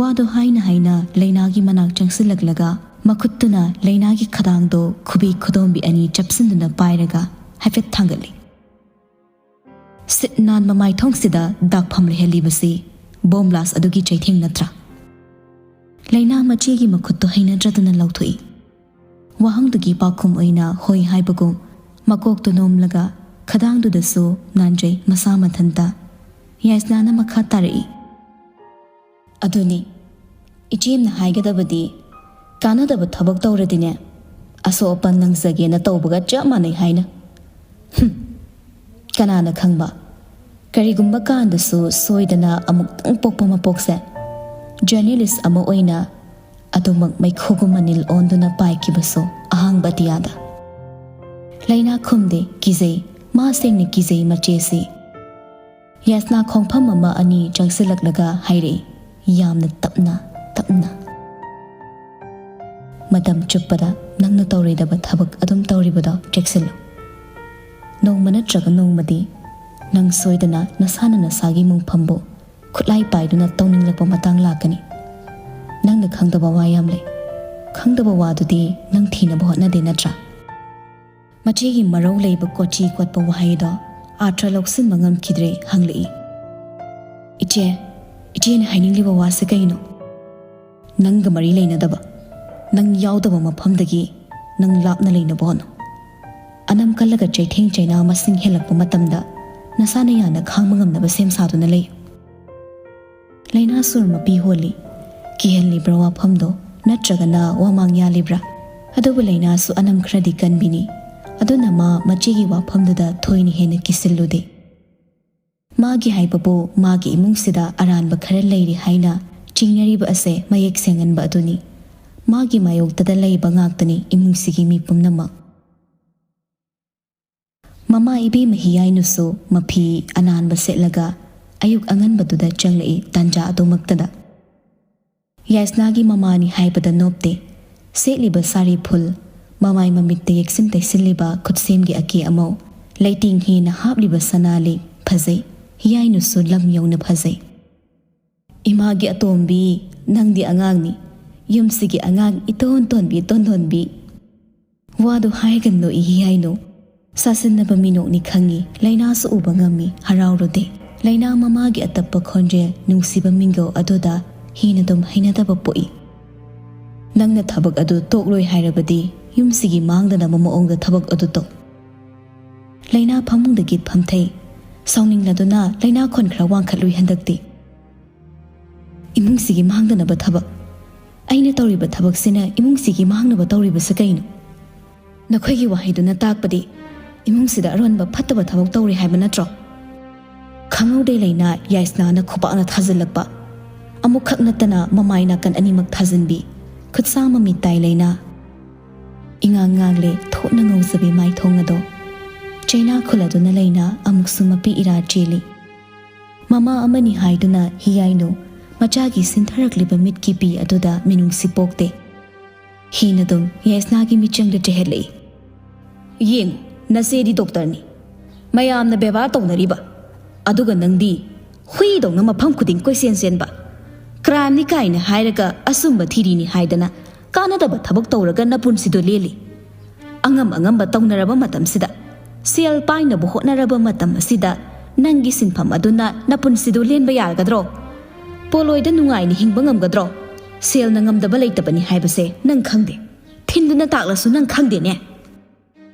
ꯋꯥꯗꯣ ꯍꯥꯏꯅ ꯍꯥꯏꯅ ꯂꯩꯅꯥꯒꯤ ꯃꯅꯥꯛ ꯆꯪꯁꯤꯜꯂꯛꯂꯒ ꯃꯈꯨꯠꯇꯨꯅ ꯂꯩꯅꯥꯒꯤ ꯈꯗꯥꯡꯗꯣ ꯈꯨꯕꯤ ꯈꯨꯗꯣꯝꯕꯤ ꯑꯅꯤ ꯆꯞꯁꯤꯟꯗꯨꯅ ꯄꯥꯏꯔꯒ ꯍꯥꯏꯐꯦꯠ ꯊꯥꯡꯒꯠꯂꯤ꯫ "ꯁꯤꯠ ꯅꯥꯟꯕ ꯃꯥꯏꯊꯣꯡꯁꯤꯗ ꯗꯥꯛꯐꯝ ꯂꯩꯍꯜꯂꯤꯕꯁꯤ ꯕꯣꯝ ꯕ꯭ꯂꯥꯁ ꯑꯗꯨꯒꯤ ꯆꯩꯊꯦꯡ ꯅꯠꯇ꯭ꯔꯥ?" ꯂꯩꯅꯥ ꯃꯆꯦꯒꯤ ꯃꯈꯨꯠꯇꯨ ꯍꯩꯅꯗ꯭ꯔꯗꯨꯅ ꯂꯧꯊꯣꯛꯏ꯫ ꯋꯥꯍꯪꯗꯨꯒꯤ ꯄꯥꯎꯈꯨꯝ ꯑꯣꯏꯅ ꯍꯣꯏ ꯍꯥꯏꯕꯒꯨꯝ ꯃꯀꯣꯛꯇꯨ ꯅꯣꯝꯂꯒ ꯈꯗꯥꯡꯗꯨꯗꯁꯨ ꯅꯥꯟꯖꯩ ꯃꯁꯥ ꯃꯊꯟꯇ꯫ ꯌꯥꯏꯁꯅꯥꯅ ꯃꯈꯥ ꯇꯥꯔꯛꯏ, "ꯑꯗꯨꯅꯤ, ꯏꯆꯦꯝꯅ ꯍꯥꯏꯒꯗꯕꯗꯤ, ꯀꯥꯟꯅꯗꯕ ꯊꯕꯛ ꯇꯧꯔꯗꯤꯅꯦ, ꯑꯁꯣꯛ ꯑꯄꯟ ꯅꯪꯖꯒꯦꯅ ꯇꯧꯕꯒ ꯆꯞ ꯃꯥꯟꯅꯩ ꯍꯥꯏꯅ꯫ ꯍꯨꯝ, ꯀꯅꯥꯅ ꯈꯪꯕ, ꯀꯔꯤꯒꯨꯝꯕ ꯀꯥꯟꯗꯁꯨ ꯁꯣꯏꯗꯅ ꯑꯃꯨꯛꯇꯪ ꯄꯣꯛꯄ ꯃꯄꯣꯛꯁꯦ ꯖꯔꯅꯦꯂꯤꯁ ꯑꯃ ꯑꯣꯏꯅ ꯑꯗꯨꯃꯛ ꯃꯩꯈꯨꯒꯨꯝ ꯃꯅꯤꯜ ꯑꯣꯟꯗꯨꯅ ꯄꯥꯏꯈꯤꯕꯁꯨ ꯑꯍꯥꯡꯕ ꯑꯇꯤꯌꯥꯗ꯫" ꯂꯩꯅꯥ ꯈꯨꯝꯗꯦ, ꯀꯤꯖꯩ, ꯃꯥ ꯁꯦꯡꯅ ꯀꯤꯖꯩ ꯃꯆꯦꯁꯤ꯫ ꯌꯥꯏꯁꯅꯥ ꯈꯣꯡꯐꯝ ꯑꯃ ꯑꯅꯤ ꯆꯪꯁꯤꯜꯂꯛꯂꯒ ꯍꯥꯏꯔꯛꯏ, ꯌꯥꯝꯅ ꯇꯞꯅ, ꯇꯞꯅ, "ꯃꯇꯝ ꯆꯨꯞꯄꯗ ꯅꯪꯅ ꯇꯧꯔꯣꯏꯗꯕ ꯊꯕꯛ ꯑꯗꯨꯝ ꯇꯧꯔꯤꯕꯗꯣ ꯆꯦꯛꯁꯤꯜꯂꯨ꯫ ꯅꯣꯡꯃ ꯅꯠꯇ꯭ꯔꯒ ꯅꯣꯡꯃꯗꯤ ꯅꯪ ꯁꯣꯏꯗꯅ ꯅꯁꯥꯅ ꯅꯁꯥꯒꯤ ꯃꯨꯡꯐꯝꯕꯨ ꯈꯨꯠꯂꯥꯏ ꯄꯥꯏꯗꯨꯅ ꯇꯧꯅꯤꯡꯂꯛꯄ ꯃꯇꯥꯡ ꯂꯥꯛꯀꯅꯤ꯫ ꯅꯪꯅ ꯈꯪꯗꯕ ꯋꯥ ꯌꯥꯝ ꯂꯩ꯫ ꯈꯪꯗꯕ ꯋꯥꯗꯨꯗꯤ ꯅꯪ ꯊꯤꯅꯕ ꯍꯣꯠꯅꯗꯦ ꯅꯠꯇ꯭ꯔꯥ?" ꯃꯆꯦꯒꯤ ꯃꯔꯧ ꯂꯩꯕ ꯀꯣꯆꯤ ꯀꯣꯠꯄ ꯋꯥꯍꯩꯗꯣ ꯑꯥꯔꯊ ꯂꯧꯁꯤꯟꯕ ꯉꯝꯈꯤꯗ꯭ꯔꯦ, ꯍꯪꯂꯛꯏ, "ꯏꯆꯦ, ꯏꯆꯦꯅ ꯍꯥꯏꯅꯤꯡꯂꯤꯕ ꯋꯥꯁꯦ ꯀꯩꯅꯣ? ꯅꯪꯒ ꯃꯔꯤ ꯂꯩꯅꯗꯕ, ꯅꯪ ꯌꯥꯎꯗꯕ ꯃꯐꯝꯗꯒꯤ ꯅꯪ ꯂꯥꯞꯅ ꯂꯩꯅꯕ ꯍꯣꯠꯅꯧ꯫ ꯑꯅꯝ ꯀꯜꯂꯒ ꯆꯩꯊꯦꯡ ꯆꯩꯅꯥ ꯃꯁꯤꯡ ꯍꯦꯜꯂꯛꯄ ꯃꯇꯝꯗ ꯅꯁꯥꯅ ꯌꯥꯅ ꯈꯥꯡꯕ ꯉꯝꯅꯕ ꯁꯦꯝ ꯁꯥꯗꯨꯅ ꯂꯩꯌꯨ꯫" ꯂꯩꯅꯥ ꯁꯨꯔ ꯃꯄꯤ ꯍꯣꯜꯂꯤ꯫ ꯀꯤꯍꯜꯂꯤꯕ꯭ꯔꯥ ꯋꯥꯐꯝꯗꯣ, ꯅꯠꯇ꯭ꯔꯒꯅ ꯋꯥꯃꯥꯡ ꯌꯥꯜꯂꯤꯕ꯭ꯔꯥ? ꯑꯗꯨꯕꯨ ꯂꯩꯅꯥꯁꯨ ꯑꯅꯝ ꯈꯔꯗꯤ ꯀꯟꯕꯤꯅꯤ꯫ ꯑꯗꯨꯅ ꯃꯥ ꯃꯆꯦꯒꯤ ꯋꯥꯐꯝꯗꯨꯗ ꯊꯣꯏꯅ ꯍꯦꯟꯅ ꯀꯤꯁꯤꯜꯂꯨꯗꯦ꯫ ꯃꯥꯒꯤ ꯍꯥꯏꯕꯕꯨ ꯃꯥꯒꯤ ꯏꯃꯨꯡꯁꯤꯗ ꯑꯔꯥꯟꯕ ꯈꯔ ꯂꯩꯔꯤ ꯍꯥꯏꯅ ꯆꯤꯡꯅꯔꯤꯕ ꯑꯁꯦ ꯃꯌꯦꯛ ꯁꯦꯡꯍꯟꯕ ꯑꯗꯨꯅꯤ꯫ ꯃꯥꯒꯤ ꯃꯥꯌꯣꯛꯇꯗ ꯂꯩꯕ ꯉꯥꯛꯇꯅꯤ ꯏꯃꯨꯡꯁꯤꯒꯤ ꯃꯤ ꯄꯨꯝꯅꯃꯛ꯫ ꯃꯃꯥ ꯏꯕꯦꯝꯃ ꯍꯤꯌꯥꯏꯅꯨꯁꯨ ꯃꯐꯤ ꯑꯅꯥꯟꯕ ꯁꯦꯠꯂꯒ ꯑꯌꯨꯛ ꯑꯉꯟꯕꯗꯨꯗ ꯆꯪꯂꯛꯏ ꯇꯥꯟꯖꯥ ꯑꯗꯨꯃꯛꯇꯗ꯫ ꯌꯥꯏꯁꯅꯥꯒꯤ ꯃꯃꯥꯅꯤ ꯍꯥꯏꯕꯗ ꯅꯣꯞꯇꯦ꯫ ꯁꯦꯠꯂꯤꯕ ꯁꯥꯔꯤ ꯐꯨꯜ, ꯃꯃꯥꯏ ꯃꯃꯤꯠꯇ ꯌꯦꯛꯁꯤꯟ ꯇꯩꯁꯤꯜꯂꯤꯕ ꯈꯨꯠꯁꯦꯝꯒꯤ ꯑꯀꯦ ꯑꯃꯧ, ꯂꯩꯇꯦꯡ ꯍꯦꯟꯅ ꯍꯥꯞꯂꯤꯕ ꯁꯅꯥ ꯂꯤꯛ ꯐꯖꯩ꯫ ꯍꯤꯌꯥꯏꯅꯨꯁꯨ ꯂꯝ ꯌꯧꯅ ꯐꯖꯩ꯫ "ꯏꯃꯥꯒꯤ ꯑꯇꯣꯝꯕꯤ, ꯅꯪꯗꯤ ꯑꯉꯥꯡꯅꯤ꯫ ꯌꯨꯝꯁꯤꯒꯤ ꯑꯉꯥꯡ ꯏꯇꯣꯟ ꯇꯣꯟꯕꯤ ꯇꯣꯟꯗꯣꯟꯕꯤ꯫" ꯋꯥꯗꯨ ꯍꯥꯏꯒꯅꯨ ꯏꯍꯤ ꯍꯥꯏꯅꯨ꯫ ꯁꯥꯁꯤꯟꯅꯕ ꯃꯤꯅꯣꯛꯅꯤ ꯈꯪꯉꯤ, ꯂꯩꯅꯥꯁꯨ ꯎꯕ ꯉꯝꯃꯤ, ꯍꯔꯥꯎꯔꯨꯗꯦ꯫ ꯂꯩꯅꯥ ꯃꯃꯥꯒꯤ ꯑꯇꯞꯄ ꯈꯣꯟꯖꯦꯜ, ꯅꯨꯡꯁꯤꯕ ꯃꯤꯡꯒꯧ ꯑꯗꯨꯗ ꯍꯦꯟꯅ ꯑꯗꯨꯝ ꯍꯩꯅꯗꯕ ꯄꯣꯛꯏ꯫ "ꯅꯪꯅ ꯊꯕꯛ ꯑꯗꯨ ꯇꯣꯛꯂꯣꯏ ꯍꯥꯏꯔꯕꯗꯤ ꯌꯨꯝꯁꯤꯒꯤ ꯃꯥꯡꯗꯅꯕ ꯃꯑꯣꯡꯗ ꯊꯕꯛ ꯑꯗꯨ ꯇꯧ꯫" ꯂꯩꯅꯥ ꯐꯃꯨꯡꯗꯒꯤ ꯐꯝꯊꯩ꯫ ꯁꯥꯎꯅꯤꯡꯂꯗꯨꯅ ꯂꯩꯅꯥ ꯈꯣꯟ ꯈꯔ ꯋꯥꯡꯈꯠꯂꯨꯏ ꯍꯟꯗꯛꯇꯤ꯫ "ꯏꯃꯨꯡꯁꯤꯒꯤ ꯃꯥꯡꯗꯅꯕ ꯊꯕꯛ? ꯑꯩꯅ ꯇꯧꯔꯤꯕ ꯊꯕꯛꯁꯤꯅ ꯏꯃꯨꯡꯁꯤꯒꯤ ꯃꯥꯡꯅꯕ ꯇꯧꯔꯤꯕꯁꯤ ꯀꯩꯅꯣ? ꯅꯈꯣꯏꯒꯤ ꯋꯥꯍꯩꯗꯨꯅ ꯇꯥꯛꯄꯗꯤ ꯏꯃꯨꯡꯁꯤꯗ ꯑꯔꯣꯟꯕ ꯐꯠꯇꯕ ꯊꯕꯛ ꯇꯧꯔꯤ ꯍꯥꯏꯕ ꯅꯠꯇ꯭ꯔꯣ?" ꯈꯪꯍꯧꯗꯦ ꯂꯩꯅꯥ ꯌꯥꯏꯁꯅꯥꯅ ꯈꯨꯄꯥꯛꯅ ꯊꯥꯖꯤꯜꯂꯛꯄ꯫ ꯑꯃꯨꯛꯈꯛ ꯅꯠꯇꯅ ꯃꯃꯥꯏ ꯅꯥꯀꯟ ꯑꯅꯤꯃꯛ ꯊꯥꯖꯤꯟꯕꯤ꯫ ꯈꯨꯠꯁꯥ ꯃꯃꯤꯠ ꯇꯥꯏ ꯂꯩꯅꯥ꯫ ꯏꯉꯥꯡ ꯉꯥꯡꯂꯦ ꯊꯣꯠꯅ ꯉꯧꯖꯕꯤ ꯃꯥꯏꯊꯣꯡ ꯑꯗꯣ꯫ ꯆꯩꯅꯥ ꯈꯨꯜꯂꯗꯨꯅ ꯂꯩꯅꯥ ꯑꯃꯨꯛꯁꯨ ꯃꯄꯤ ꯏꯔꯥ ꯆꯦꯜꯂꯤ꯫ ꯃꯃꯥ ꯑꯃꯅꯤ ꯍꯥꯏꯗꯨꯅ ꯍꯤꯌꯥꯏꯅꯨ ꯃꯆꯥꯒꯤ ꯁꯤꯟꯊꯔꯛꯂꯤꯕ ꯃꯤꯠꯀꯤ ꯄꯤ ꯑꯗꯨꯗ ꯃꯤꯅꯨꯡꯁꯤ ꯄꯣꯛꯇꯦ꯫ ꯍꯦꯟꯅ ꯑꯗꯨꯝ ꯌꯥꯏꯁꯅꯥꯒꯤ ꯃꯤꯠꯆꯪꯗ ꯆꯦꯜꯍꯜꯂꯛꯏ꯫ "ꯌꯦꯡꯉꯨ, ꯅꯆꯦꯗꯤ ꯗꯣꯛꯇꯔꯅꯤ꯫ ꯃꯌꯥꯝꯅ ꯕꯦꯕꯥꯔ ꯇꯧꯅꯔꯤꯕ꯫ ꯑꯗꯨꯒ ꯅꯪꯗꯤ ꯍꯨꯏꯗꯧꯅ ꯃꯐꯝ ꯈꯨꯗꯤꯡ ꯀꯣꯏꯆꯦꯟ ꯆꯦꯟꯕ꯫ ꯀ꯭ꯔꯥꯏꯝꯅꯤ ꯀꯥꯏꯅ ꯍꯥꯏꯔꯒ ꯑꯆꯨꯝꯕ ꯊꯤꯔꯤꯅꯤ ꯍꯥꯏꯗꯅ ꯀꯥꯟꯅꯗꯕ ꯊꯕꯛ ꯇꯧꯔꯒ ꯅꯄꯨꯟꯁꯤꯗꯣ ꯂꯦꯜꯂꯤ꯫ ꯑꯉꯝ ꯑꯉꯝꯕ ꯇꯧꯅꯔꯕ ꯃꯇꯝꯁꯤꯗ, ꯁꯦꯜ ꯄꯥꯏꯅꯕ ꯍꯣꯠꯅꯔꯕ ꯃꯇꯝ ꯑꯁꯤꯗ ꯅꯪꯒꯤ ꯁꯤꯟꯐꯝ ꯑꯗꯨꯅ ꯅꯄꯨꯟꯁꯤꯗꯣ ꯂꯦꯟꯕ ꯌꯥꯒꯗ꯭ꯔꯣ? ꯄꯣꯂꯣꯏꯗ ꯅꯨꯡꯉꯥꯏꯅ ꯍꯤꯡꯕ ꯉꯝꯒꯗ꯭ꯔꯣ? ꯁꯦꯜꯅ ꯉꯝꯗꯕ ꯂꯩꯇꯕꯅꯤ ꯍꯥꯏꯕꯁꯦ ꯅꯪ ꯈꯪꯗꯦ꯫ ꯊꯤꯟꯗꯨꯅ ꯇꯥꯛꯂꯁꯨ ꯅꯪ ꯈꯪꯗꯦꯅꯦ꯫"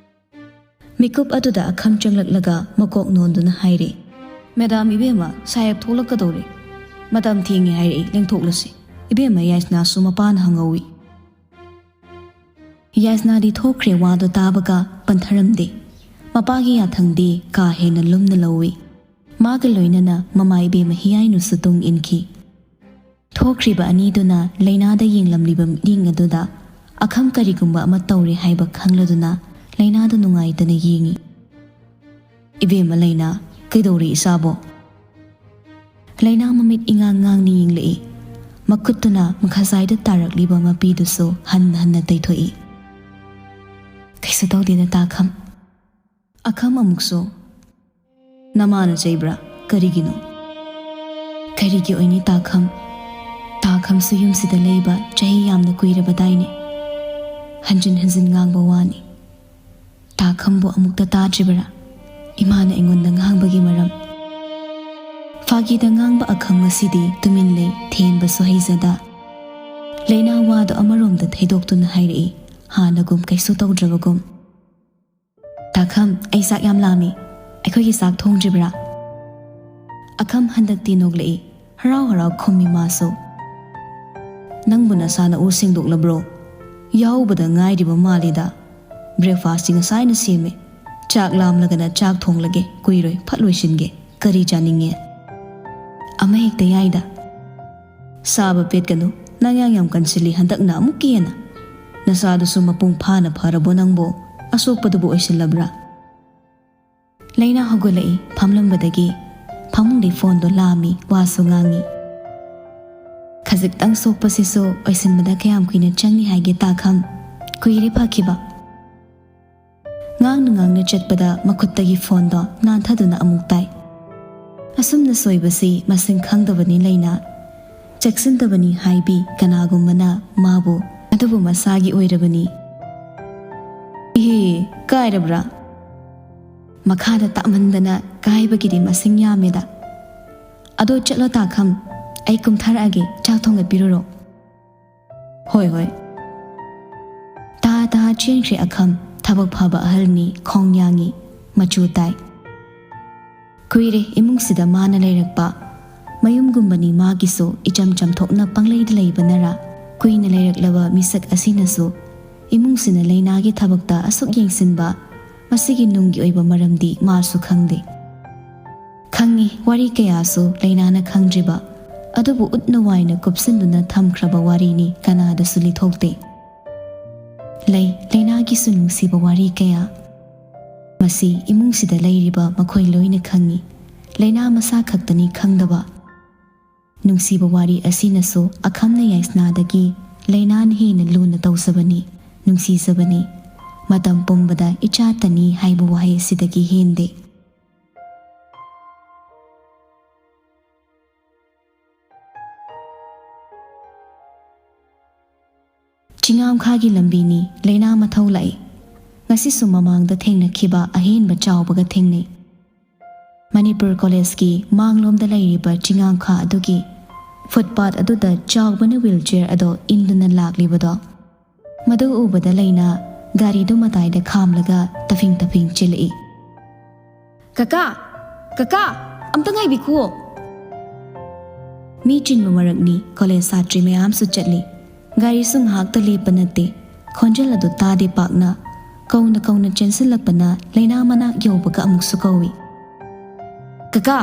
ꯃꯤꯀꯨꯞ ꯑꯗꯨꯗ ꯑꯈꯝ ꯆꯪꯂꯛꯂꯒ ꯃꯀꯣꯛ ꯅꯣꯟꯗꯨꯅ ꯍꯥꯏꯔꯦ, "ꯃꯦꯗꯥꯝ ꯏꯕꯦꯝꯃ, ꯁꯥꯍꯦꯕ ꯊꯣꯛꯂꯛꯀꯗꯧꯔꯦ꯫ ꯃꯇꯝ ꯊꯦꯡꯉꯦ ꯍꯥꯏꯔꯛꯏ, ꯂꯦꯡꯊꯣꯛꯂꯁꯤ꯫" ꯏꯕꯦꯝꯃ ꯌꯥꯏꯁꯅꯥꯁꯨ ꯃꯄꯥꯅ ꯍꯪꯍꯧꯏ꯫ ꯌꯥꯏꯁꯅꯥꯗꯤ ꯊꯣꯛꯈ꯭ꯔꯦ ꯋꯥꯗꯣ ꯇꯥꯕꯒ ꯄꯟꯊꯔꯝꯗꯦ꯫ ꯃꯄꯥꯒꯤ ꯌꯥꯊꯪꯗꯤ ꯀꯥ ꯍꯦꯟꯅ ꯂꯨꯝꯅ ꯂꯧꯏ꯫ ꯃꯥꯒ ꯂꯣꯏꯅꯅ ꯃꯃꯥ ꯏꯕꯦꯝꯃ ꯍꯤꯌꯥꯏꯅꯨꯁꯨ ꯇꯨꯡ ꯏꯟꯈꯤ꯫ ꯊꯣꯛꯈ꯭ꯔꯤꯕ ꯑꯅꯤꯗꯨꯅ ꯂꯩꯅꯥꯗ ꯌꯦꯡꯂꯝꯂꯤꯕ ꯃꯤꯠꯌꯦꯡ ꯑꯗꯨꯗ ꯑꯈꯝ ꯀꯔꯤꯒꯨꯝꯕ ꯑꯃ ꯇꯧꯔꯦ ꯍꯥꯏꯕ ꯈꯪꯂꯗꯨꯅ ꯂꯩꯅꯥꯗ ꯅꯨꯡꯉꯥꯏꯇꯅ ꯌꯦꯡꯏ꯫ "ꯏꯕꯦꯝꯃ ꯂꯩꯅꯥ, ꯀꯩꯗꯧꯔꯤ ꯏꯆꯥꯕꯣ?" ꯂꯩꯅꯥ ꯃꯃꯤꯠ ꯏꯉꯥꯡ ꯉꯥꯡꯅ ꯌꯦꯡꯂꯛꯏ꯫ ꯃꯈꯨꯠꯇꯨꯅ ꯃꯈꯥꯖꯥꯏꯗ ꯇꯥꯔꯛꯂꯤꯕ ꯃꯄꯤꯗꯨꯁꯨ ꯍꯟꯅ ꯍꯟꯅ ꯇꯩꯊꯣꯛꯏ꯫ "ꯀꯩꯁꯨ ꯇꯧꯗꯦꯗ ꯇꯥꯈꯝ꯫" ꯑꯈꯝ ꯑꯃꯨꯛꯁꯨ, "ꯅꯃꯥꯅ ꯆꯩꯕ꯭ꯔꯥ? ꯀꯔꯤꯒꯤꯅꯣ?" "ꯀꯔꯤꯒꯤ ꯑꯣꯏꯅꯤ ꯇꯥꯈꯝ? ꯇꯥꯈꯝꯁꯨ ꯌꯨꯝꯁꯤꯗ ꯂꯩꯕ ꯆꯍꯤ ꯌꯥꯝꯅ ꯀꯨꯏꯔꯕꯗꯥꯏꯅꯦ?" ꯍꯟꯖꯤꯟ ꯍꯟꯖꯤꯟ ꯉꯥꯡꯕ ꯋꯥꯅꯤ꯫ "ꯇꯥꯈꯝꯕꯨ ꯑꯃꯨꯛꯇ ꯇꯥꯗ꯭ꯔꯤꯕꯔꯥ ꯏꯃꯥꯅ ꯑꯩꯉꯣꯟꯗ ꯉꯥꯡꯕꯒꯤ ꯃꯔꯝ?" ꯐꯥꯒꯤꯗ ꯉꯥꯡꯕ ꯑꯈꯝ ꯉꯁꯤꯗꯤ ꯇꯨꯃꯤꯟ ꯂꯩ, ꯊꯦꯝꯕꯁꯨ ꯍꯩꯖꯗ꯫ ꯂꯩꯅꯥ ꯋꯥꯗꯨ ꯑꯃꯔꯣꯝꯗ ꯊꯩꯗꯣꯛꯇꯨꯅ ꯍꯥꯏꯔꯛꯏ, ꯍꯥꯟꯅꯒꯨꯝ ꯀꯩꯁꯨ ꯇꯧꯗ꯭ꯔꯕꯒꯨꯝ꯫ "ꯇꯥꯈꯝ, ꯑꯩ ꯆꯥꯛ ꯌꯥꯝ ꯂꯥꯝꯃꯤ꯫ ꯑꯩꯈꯣꯏꯒꯤ ꯆꯥꯛ ꯊꯣꯡꯗ꯭ꯔꯤꯕ꯭ꯔꯥ?" ꯑꯈꯝ ꯍꯟꯗꯛꯇꯤ ꯅꯣꯛꯂꯛꯏ꯫ ꯍꯔꯥꯎ ꯍꯔꯥꯎ ꯈꯨꯝꯃꯤ ꯃꯥꯁꯨ꯫ "ꯅꯪꯕꯨ ꯅꯁꯥ ꯅꯎ ꯁꯦꯡꯗꯣꯛꯂꯕ꯭ꯔꯣ? ꯌꯥꯎꯕꯗ ꯉꯥꯏꯔꯤꯕ ꯃꯥꯜꯂꯤꯗ꯫ Breakfastꯇꯤ ꯉꯁꯥꯏꯅ ꯁꯦꯝꯃꯦ꯫ ꯆꯥꯛ ꯂꯥꯝꯂꯒꯅ ꯆꯥꯛ ꯊꯣꯡꯂꯒꯦ, ꯀꯨꯏꯔꯣꯏ, ꯐꯠ ꯂꯣꯏꯁꯤꯟꯒꯦ꯫ ꯀꯔꯤ ꯆꯥꯅꯤꯡꯉꯦ?" "ꯑꯃ ꯍꯦꯛꯇ ꯌꯥꯏꯗ꯫" "ꯁꯥꯕ ꯄꯦꯠꯀꯅꯨ, ꯅꯌꯥꯡ ꯌꯥꯝ ꯀꯟꯁꯤꯜꯂꯤ ꯍꯟꯗꯛꯅ ꯑꯃꯨꯛꯀ ꯍꯦꯟꯅ꯫ ꯅꯁꯥꯗꯨꯁꯨ ꯃꯄꯨꯡ ꯐꯥꯅ ꯐꯔꯕꯣ ꯅꯪꯕꯣ? ꯑꯁꯣꯛꯄꯗꯨꯕꯨ ꯑꯣꯏꯁꯤꯜꯂꯕ꯭ꯔꯥ?" ꯂꯩꯅꯥ ꯍꯧꯒꯠꯂꯛꯏ ꯐꯝꯂꯝꯕꯗꯒꯤ꯫ ꯐꯃꯨꯡꯗꯤ ꯐꯣꯟꯗꯣ ꯂꯥꯝꯃꯤ, ꯋꯥꯁꯨ ꯉꯥꯡꯉꯤ꯫ "ꯈꯖꯤꯛꯇꯪ ꯁꯣꯛꯄꯁꯤꯁꯨ ꯑꯣꯏꯁꯤꯟꯕꯗ ꯀꯌꯥꯝ ꯀꯨꯏꯅ ꯆꯪꯅꯤ ꯍꯥꯏꯒꯦ ꯇꯥꯈꯝ? ꯀꯨꯏꯔꯦ ꯐꯈꯤꯕ꯫" ꯉꯥꯡꯅ ꯉꯥꯡꯅ ꯆꯠꯄꯗ ꯃꯈꯨꯠꯇꯒꯤ ꯐꯣꯟꯗꯣ ꯅꯥꯟꯊꯗꯨꯅ ꯑꯃꯨꯛ ꯇꯥꯏ꯫ ꯑꯁꯨꯝꯅ ꯁꯣꯏꯕꯁꯤ ꯃꯁꯤꯡ ꯈꯪꯗꯕꯅꯤ ꯂꯩꯅꯥ꯫ ꯆꯦꯛꯁꯤꯟꯗꯕꯅꯤ ꯍꯥꯏꯕꯤ ꯀꯅꯥꯒꯨꯝꯕꯅ ꯃꯥꯕꯨ, ꯑꯗꯨꯕꯨ ꯃꯁꯥꯒꯤ ꯑꯣꯏꯔꯕꯅꯤ꯫ "ꯏꯍꯦ, ꯀꯥꯏꯔꯕ꯭ꯔꯥ?" "ꯃꯈꯥꯗ ꯇꯥꯃꯟꯗꯅ ꯀꯥꯏꯕꯒꯤꯗꯤ ꯃꯁꯤꯡ ꯌꯥꯝꯃꯦꯗ꯫ ꯑꯗꯣ ꯆꯠꯂꯣ ꯇꯥꯈꯝ, ꯑꯩ ꯀꯨꯝꯊꯔꯛꯑꯒꯦ, ꯆꯥꯛ ꯊꯣꯡꯒꯠꯄꯤꯔꯨꯔꯣ꯫" "ꯍꯣꯏ, ꯍꯣꯏ꯫" ꯇꯥ ꯇꯥ ꯆꯦꯟꯈ꯭ꯔꯦ ꯑꯈꯝ꯫ ꯊꯕꯛ ꯐꯕ ꯑꯍꯜꯅꯤ, ꯈꯣꯡ ꯌꯥꯡꯉꯤ, ꯃꯆꯨ ꯇꯥꯏ꯫ ꯀꯨꯏꯔꯦ ꯏꯃꯨꯡꯁꯤꯗ ꯃꯥꯅ ꯂꯩꯔꯛꯄ꯫ ꯃꯌꯨꯝꯒꯨꯝꯕꯅꯤ ꯃꯥꯒꯤꯁꯨ, ꯏꯆꯝ ꯆꯝꯊꯣꯛꯅ ꯄꯪꯂꯩꯗ ꯂꯩꯕꯅꯔꯥ, ꯀꯨꯏꯅ ꯂꯩꯔꯛꯂꯕ ꯃꯤꯁꯛ ꯑꯁꯤꯅꯁꯨ ꯏꯃꯨꯡꯁꯤꯅ ꯂꯩꯅꯥꯒꯤ ꯊꯕꯛꯇ ꯑꯁꯨꯛ ꯌꯦꯡꯁꯤꯟꯕ, ꯃꯁꯤꯒꯤ ꯅꯨꯡꯒꯤ ꯑꯣꯏꯕ ꯃꯔꯝꯗꯤ ꯃꯥꯁꯨ ꯈꯪꯗꯦ꯫ ꯈꯪꯉꯤ, ꯋꯥꯔꯤ ꯀꯌꯥꯁꯨ ꯂꯩꯅꯥꯅ ꯈꯪꯗ꯭ꯔꯤꯕ, ꯑꯗꯨꯕꯨ ꯎꯠꯅ ꯋꯥꯏꯅ ꯀꯨꯞꯁꯤꯟꯗꯨꯅ ꯊꯝꯈ꯭ꯔꯕ ꯋꯥꯔꯤꯅꯤ, ꯀꯅꯥꯗꯁꯨ ꯂꯤꯊꯣꯛꯇꯦ꯫ ꯂꯩ, ꯂꯩꯅꯥꯒꯤꯁꯨ ꯅꯨꯡꯁꯤꯕ ꯋꯥꯔꯤ ꯀꯌꯥ꯫ ꯃꯁꯤ ꯏꯃꯨꯡꯁꯤꯗ ꯂꯩꯔꯤꯕ ꯃꯈꯣꯏ ꯂꯣꯏꯅ ꯈꯪꯉꯤ꯫ ꯂꯩꯅꯥ ꯃꯁꯥ ꯈꯛꯇꯅꯤ ꯈꯪꯗꯕ꯫ ꯅꯨꯡꯁꯤꯕ ꯋꯥꯔꯤ ꯑꯁꯤꯅꯁꯨ ꯑꯈꯝꯅ ꯌꯥꯏꯁꯅꯥꯗꯒꯤ ꯂꯩꯅꯥꯅ ꯍꯦꯟꯅ ꯂꯨꯅ ꯇꯧꯖꯕꯅꯤ, ꯅꯨꯡꯁꯤꯖꯕꯅꯤ꯫ ꯃꯇꯝ ꯄꯨꯝꯕꯗ ꯏꯆꯥꯇꯅꯤ ꯍꯥꯏꯕ ꯋꯥꯍꯩ ꯑꯁꯤꯗꯒꯤ ꯍꯦꯟꯗꯦ꯫ ꯆꯤꯡꯉꯥꯝꯈꯥꯒꯤ ꯂꯝꯕꯤꯅꯤ, ꯂꯩꯅꯥ ꯃꯊꯧ ꯂꯥꯛꯏ꯫ ꯉꯁꯤꯁꯨ ꯃꯃꯥꯡꯗ ꯊꯦꯡꯅꯈꯤꯕ ꯑꯍꯦꯟꯕ ꯆꯥꯎꯕꯒ ꯊꯦꯡꯅꯩ꯫ ꯃꯅꯤꯄꯨꯔ ꯀꯣꯂꯦꯖꯀꯤ ꯃꯥꯡꯂꯣꯝꯗ ꯂꯩꯔꯤꯕ ꯆꯤꯡꯉꯥꯝꯈꯥ ꯑꯗꯨꯒꯤ ꯐꯨꯠꯄꯥꯠ ꯑꯗꯨꯗ ꯆꯥꯎꯕꯅ ꯋꯤꯜꯆꯤꯌꯔ ꯑꯗꯣ ꯏꯟꯗꯨꯅ ꯂꯥꯛꯂꯤꯕꯗꯣ, ꯃꯗꯨ ꯎꯕꯗ ꯂꯩꯅꯥ ꯒꯥꯔꯤꯗꯨ ꯃꯇꯥꯏꯗ ꯈꯥꯝꯂꯒ ꯇꯐꯤꯡ ꯇꯐꯤꯡ ꯆꯦꯜꯂꯛꯏ꯫ "ꯀꯀꯥ! ꯀꯀꯥ! ꯑꯝꯇ ꯉꯥꯏꯕꯤꯈꯨꯑꯣ!" ꯃꯤ ꯆꯤꯟꯕ ꯃꯔꯛꯅꯤ, ꯀꯣꯂꯦꯖ ꯁꯥꯇ꯭ꯔꯤ ꯃꯌꯥꯝꯁꯨ ꯆꯠꯂꯤ꯫ ꯒꯥꯔꯤꯁꯨ ꯉꯥꯏꯍꯥꯛꯇ ꯂꯦꯞꯄ ꯅꯠꯇꯦ꯫ ꯈꯣꯟꯖꯦꯜ ꯑꯗꯨ ꯇꯥꯗꯦ ꯄꯥꯛꯅ꯫ ꯀꯧꯅ ꯀꯧꯅ ꯆꯦꯟꯁꯤꯜꯂꯛꯄꯅ ꯂꯩꯅꯥ ꯃꯅꯥꯛ ꯌꯧꯕꯒ ꯑꯃꯨꯛꯁꯨ ꯀꯧꯏ, "ꯀꯀꯥ!"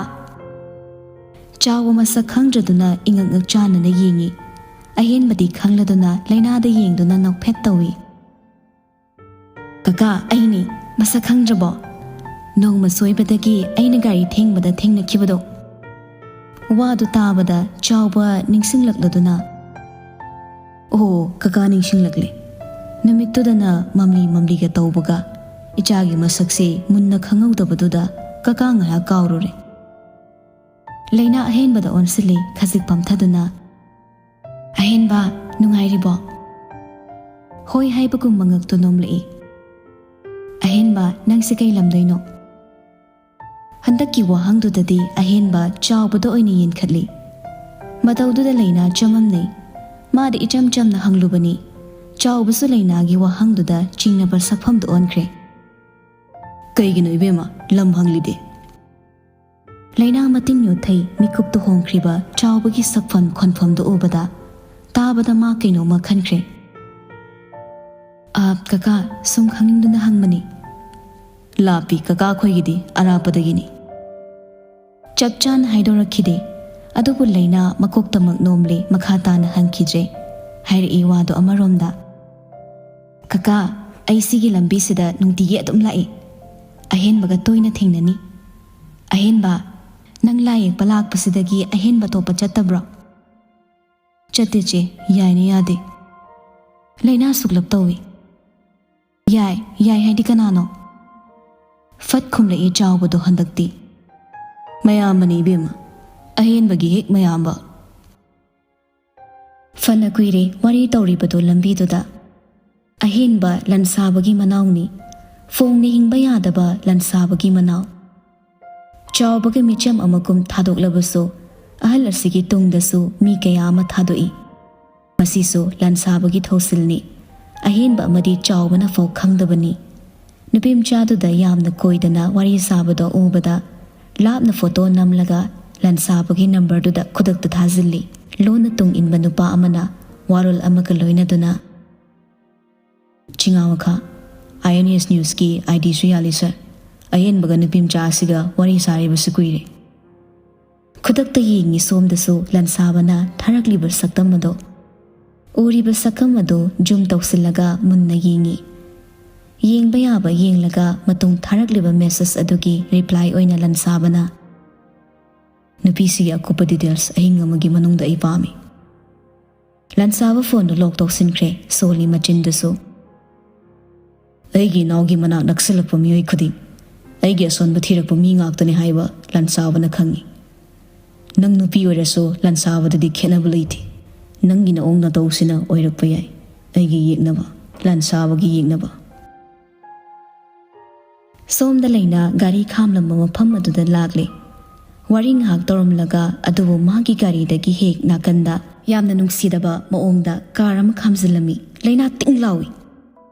ꯆꯥꯎꯕ ꯃꯁꯛ ꯈꯪꯗ꯭ꯔꯗꯨꯅ ꯏꯉꯛ ꯉꯛꯆꯥꯟꯅꯅ ꯌꯦꯡꯏ꯫ ꯑꯍꯦꯟꯕꯗꯤ ꯈꯪꯂꯗꯨꯅ ꯂꯩꯅꯥꯗ ꯌꯦꯡꯗꯨꯅ ꯅꯣꯛꯐꯦꯠ ꯇꯧꯏ꯫ "ꯀꯀꯥ, ꯑꯩꯅꯤ꯫ ꯃꯁꯛ ꯈꯪꯗ꯭ꯔꯕꯣ? ꯅꯣꯡꯃ ꯁꯣꯏꯕꯗꯒꯤ ꯑꯩꯅ ꯒꯥꯔꯤ ꯊꯦꯡꯕꯗ ꯊꯦꯡꯅꯈꯤꯕꯗꯣ꯫" ꯋꯥꯗꯨ ꯇꯥꯕꯗ ꯆꯥꯎꯕ ꯅꯤꯡꯁꯤꯡꯂꯛꯂꯗꯨꯅ, "ꯑꯣ, ꯀꯀꯥ ꯅꯤꯡꯁꯤꯡꯂꯛꯂꯦ꯫ ꯅꯨꯃꯤꯠꯇꯨꯗꯅ ꯃꯝꯂꯤ ꯃꯝꯂꯤꯒ ꯇꯧꯕꯒ ꯏꯆꯥꯒꯤ ꯃꯁꯛꯁꯦ ꯃꯨꯟꯅ ꯈꯪꯍꯧꯗꯕꯗꯨꯗ ꯀꯀꯥ ꯉꯥꯏꯍꯥꯛ ꯀꯥꯎꯔꯨꯔꯦ꯫" ꯂꯩꯅꯥ ꯑꯍꯦꯟꯕꯗ ꯑꯣꯟꯁꯤꯜꯂꯤ, ꯈꯖꯤꯛ ꯄꯝꯊꯗꯨꯅ, "ꯑꯍꯦꯟꯕ, ꯅꯨꯡꯉꯥꯏꯔꯤꯕꯣ?" ꯍꯣꯏ ꯍꯥꯏꯕꯒꯨꯝ ꯃꯉꯛꯇꯨ ꯅꯣꯝꯂꯛꯏ꯫ "ꯑꯍꯦꯟꯕ, ꯅꯪꯁꯦ ꯀꯩ ꯂꯝꯗꯩꯅꯣ?" ꯍꯟꯗꯛꯀꯤ ꯋꯥꯍꯪꯗꯨꯗꯗꯤ ꯑꯍꯦꯟꯕ ꯆꯥꯎꯕꯗ ꯑꯣꯏꯅ ꯌꯦꯟꯈꯠꯂꯤ꯫ ꯃꯇꯧꯗꯨꯗ ꯂꯩꯅꯥ ꯆꯃꯝꯅꯩ꯫ ꯃꯥꯗꯤ ꯏꯆꯝ ꯆꯝꯅ ꯍꯪꯂꯨꯕꯅꯤ꯫ ꯆꯥꯎꯕꯁꯨ ꯂꯩꯅꯥꯒꯤ ꯋꯥꯍꯪꯗꯨꯗ ꯆꯤꯡꯅꯕ ꯁꯛꯐꯝꯗ ꯑꯣꯟꯈ꯭ꯔꯦ꯫ "ꯀꯩꯒꯤꯅꯣ ꯏꯕꯦꯝꯃ, ꯂꯝ ꯍꯪꯂꯤꯗꯤ?" ꯂꯩꯅꯥ ꯃꯇꯤꯟ ꯌꯣꯠꯊꯩ, ꯃꯤꯀꯨꯞꯇꯨ ꯍꯣꯡꯈ꯭ꯔꯤꯕ ꯆꯥꯎꯕꯒꯤ ꯁꯛꯐꯝ ꯈꯣꯟꯐꯝꯗꯨ ꯎꯕꯗ꯫ ꯇꯥꯕꯗ ꯃꯥ ꯀꯩꯅꯣꯝꯃ ꯈꯟꯈ꯭ꯔꯦ꯫ "ꯀꯀꯥ, ꯁꯨꯝ ꯈꯪꯅꯤꯡꯗꯨꯅ ꯍꯪꯕꯅꯤ꯫ ꯂꯥꯞꯄꯤ, ꯀꯀꯥ ꯈꯣꯏꯒꯤꯗꯤ ꯑꯔꯥꯞꯄꯗꯒꯤꯅꯤ꯫" ꯆꯞ ꯆꯥꯅ ꯍꯥꯏꯗꯣꯔꯛꯈꯤꯗꯦ, ꯑꯗꯨꯕꯨ ꯂꯩꯅꯥ ꯃꯀꯣꯛꯇꯃꯛ ꯅꯣꯝꯂꯦ, ꯃꯈꯥ ꯇꯥꯅ ꯍꯪꯈꯤꯗ꯭ꯔꯦ꯫ ꯍꯥꯏꯔꯛꯏ ꯋꯥꯗꯣ ꯑꯃꯔꯣꯝꯗ, "ꯀꯀꯥ, ꯑꯩ ꯁꯤꯒꯤ ꯂꯝꯕꯤꯁꯤꯗ ꯅꯨꯡꯇꯤꯒꯤ ꯑꯗꯨꯝ ꯂꯥꯛꯏ꯫ ꯑꯍꯦꯟꯕꯒ ꯇꯣꯏꯅ ꯊꯦꯡꯅꯅꯤ꯫" "ꯑꯍꯦꯟꯕ? ꯅꯪ ꯂꯥꯏ ꯌꯦꯛꯄ ꯂꯥꯛꯄꯁꯤꯗꯒꯤ ꯑꯍꯦꯟꯕ ꯊꯣꯛꯄ ꯆꯠꯇꯕ꯭ꯔꯣ?" "ꯆꯠꯇꯦ ꯆꯦ, ꯌꯥꯏꯅꯦ ꯌꯥꯗꯦ꯫ ꯂꯩꯅꯥ ꯁꯨꯛꯂꯞ ꯇꯧꯏ꯫" "ꯌꯥꯏ, ꯌꯥꯏ ꯍꯥꯏꯗꯤ ꯀꯅꯥꯅꯣ?" ꯐꯠ ꯈꯨꯝꯂꯛꯏ ꯆꯥꯎꯕꯗꯣ ꯍꯟꯗꯛꯇꯤ꯫ "ꯃꯌꯥꯝꯕꯅꯤ ꯏꯕꯦꯝꯃ, ꯑꯍꯦꯟꯕꯒꯤ ꯍꯦꯛ ꯃꯌꯥꯝꯕ꯫" ꯐꯅ ꯀꯨꯏꯔꯦ ꯋꯥꯔꯤ ꯇꯧꯔꯤꯕꯗꯣ ꯂꯝꯕꯤꯗꯨꯗ꯫ ꯑꯍꯦꯟꯕ ꯂꯟꯁꯥꯕꯒꯤ ꯃꯅꯥꯎꯅꯤ, ꯐꯣꯡꯅ ꯍꯤꯡꯕ ꯌꯥꯗꯕ ꯂꯟꯁꯥꯕꯒꯤ ꯃꯅꯥꯎ꯫ ꯆꯥꯎꯕꯒꯤ ꯃꯤꯆꯝ ꯑꯃꯒꯨꯝ ꯊꯥꯗꯣꯛꯂꯕꯁꯨ, ꯑꯍꯜ ꯑꯁꯤꯒꯤ ꯇꯨꯡꯗꯁꯨ ꯃꯤ ꯀꯌꯥ ꯑꯃ ꯊꯥꯗꯣꯛꯏ꯫ ꯃꯁꯤꯁꯨ ꯂꯟꯁꯥꯕꯒꯤ ꯊꯧꯁꯤꯜꯅꯤ꯫ ꯑꯍꯦꯟꯕ ꯑꯃꯗꯤ ꯆꯥꯎꯕꯅ ꯐꯥꯎ ꯈꯪꯗꯕꯅꯤ꯫ ꯅꯨꯄꯤꯃꯆꯥꯗꯨꯗ ꯌꯥꯝꯅ ꯀꯣꯏꯗꯅ ꯋꯥꯔꯤ ꯁꯥꯕꯗꯣ ꯎꯕꯗ, ꯂꯥꯞꯅ ꯐꯣꯇꯣ ꯅꯝꯂꯒ ꯂꯟꯁꯥꯕꯒꯤ ꯅꯝꯕꯔꯗꯨꯗ ꯈꯨꯗꯛꯇ ꯊꯥꯖꯤꯜꯂꯤ꯫ ꯂꯣꯟꯅ ꯇꯨꯡ ꯏꯟꯕ ꯅꯨꯄꯥ ꯑꯃꯅ ꯋꯥꯔꯣꯜ ꯑꯃꯒ ꯂꯣꯏꯅꯗꯨꯅ, "ꯆꯤꯉꯥ ꯃꯈꯥ, ꯑꯥꯏ ꯑꯦꯟ ꯑꯦꯁ ꯅ꯭ꯌꯨꯁꯀꯤ ꯑꯥꯏ ꯗꯤꯁꯨ ꯌꯥꯜꯂꯤ ꯁꯥꯔ꯫ ꯑꯍꯦꯟꯕꯒ ꯅꯨꯄꯤꯃꯆꯥ ꯑꯁꯤꯒ ꯋꯥꯔꯤ ꯁꯥꯔꯤꯕꯁꯨ ꯀꯨꯏꯔꯦ꯫" ꯈꯨꯗꯛꯇ ꯌꯦꯡꯉꯤ ꯁꯣꯝꯗꯁꯨ ꯂꯟꯁꯥꯕꯅ ꯊꯥꯔꯛꯂꯤꯕ ꯁꯛꯇꯝ ꯑꯗꯣ꯫ ꯎꯔꯤꯕ ꯁꯛꯇꯝ ꯑꯗꯣ ꯖꯨꯝ ꯇꯧꯁꯤꯜꯂꯒ ꯃꯨꯟꯅ ꯌꯦꯡꯉꯤ꯫ ꯌꯦꯡꯕ ꯌꯥꯕ ꯌꯦꯡꯂꯒ ꯃꯇꯨꯡ ꯊꯥꯔꯛꯂꯤꯕ ꯃꯦꯁꯦꯖ ꯑꯗꯨꯒꯤ ꯔꯤꯄ꯭ꯂꯥꯏ ꯑꯣꯏꯅ ꯂꯟꯁꯥꯕꯅ, "ꯅꯨꯄꯤꯁꯤꯒꯤ ꯑꯀꯨꯞꯄ ꯗꯤꯇꯦꯜꯁ ꯑꯍꯤꯡ ꯑꯃꯒꯤ ꯃꯅꯨꯡꯗ ꯑꯩ ꯄꯥꯝꯃꯤ꯫" ꯂꯟꯁꯥꯕ ꯐꯣꯟꯗꯨ ꯂꯣꯛ ꯇꯧꯁꯤꯟꯈ꯭ꯔꯦ, ꯁꯣꯜꯂꯤ ꯃꯆꯤꯟꯗꯨꯁꯨ꯫ "ꯑꯩꯒꯤ ꯏꯅꯥꯎꯒꯤ ꯃꯅꯥꯛ ꯅꯛꯁꯤꯜꯂꯛꯄ ꯃꯤꯑꯣꯏ ꯈꯨꯗꯤꯡ ꯑꯩꯒꯤ ꯑꯁꯣꯟꯕ ꯊꯤꯔꯛꯄ ꯃꯤ ꯉꯥꯛꯇꯅꯤ ꯍꯥꯏꯕ ꯂꯟꯁꯥꯕꯅ ꯈꯪꯏ꯫ ꯅꯪ ꯅꯨꯄꯤ ꯑꯣꯏꯔꯁꯨ ꯂꯟꯁꯥꯕꯗꯗꯤ ꯈꯦꯠꯅꯕ ꯂꯩꯇꯦ꯫ ꯅꯪꯒꯤ ꯅꯑꯣꯡ ꯅꯇꯧꯁꯤꯅ ꯑꯣꯏꯔꯛꯄ ꯌꯥꯏ ꯑꯩꯒꯤ ꯌꯦꯛꯅꯕ, ꯂꯟꯁꯥꯕꯒꯤ ꯌꯦꯛꯅꯕ꯫" ꯁꯣꯝꯗ ꯂꯩꯅ ꯒꯥꯔꯤ ꯈꯥꯝꯂꯝꯕ ꯃꯐꯝ ꯑꯗꯨꯗ ꯂꯥꯛꯂꯦ꯫ ꯋꯥꯔꯤ ꯉꯥꯏꯍꯥꯛ ꯇꯧꯔꯝꯂꯒ, ꯑꯗꯨꯕꯨ ꯃꯥꯒꯤ ꯒꯥꯔꯤꯗꯒꯤ ꯍꯦꯛ ꯅꯥꯀꯟꯗ ꯌꯥꯝꯅ ꯅꯨꯡꯁꯤꯗꯕ ꯃꯑꯣꯡꯗ ꯀꯥꯔ ꯑꯃ ꯈꯥꯝꯖꯤꯜꯂꯝꯃꯤ꯫ ꯂꯩꯅꯥ ꯇꯤꯡ ꯂꯥꯎꯏ꯫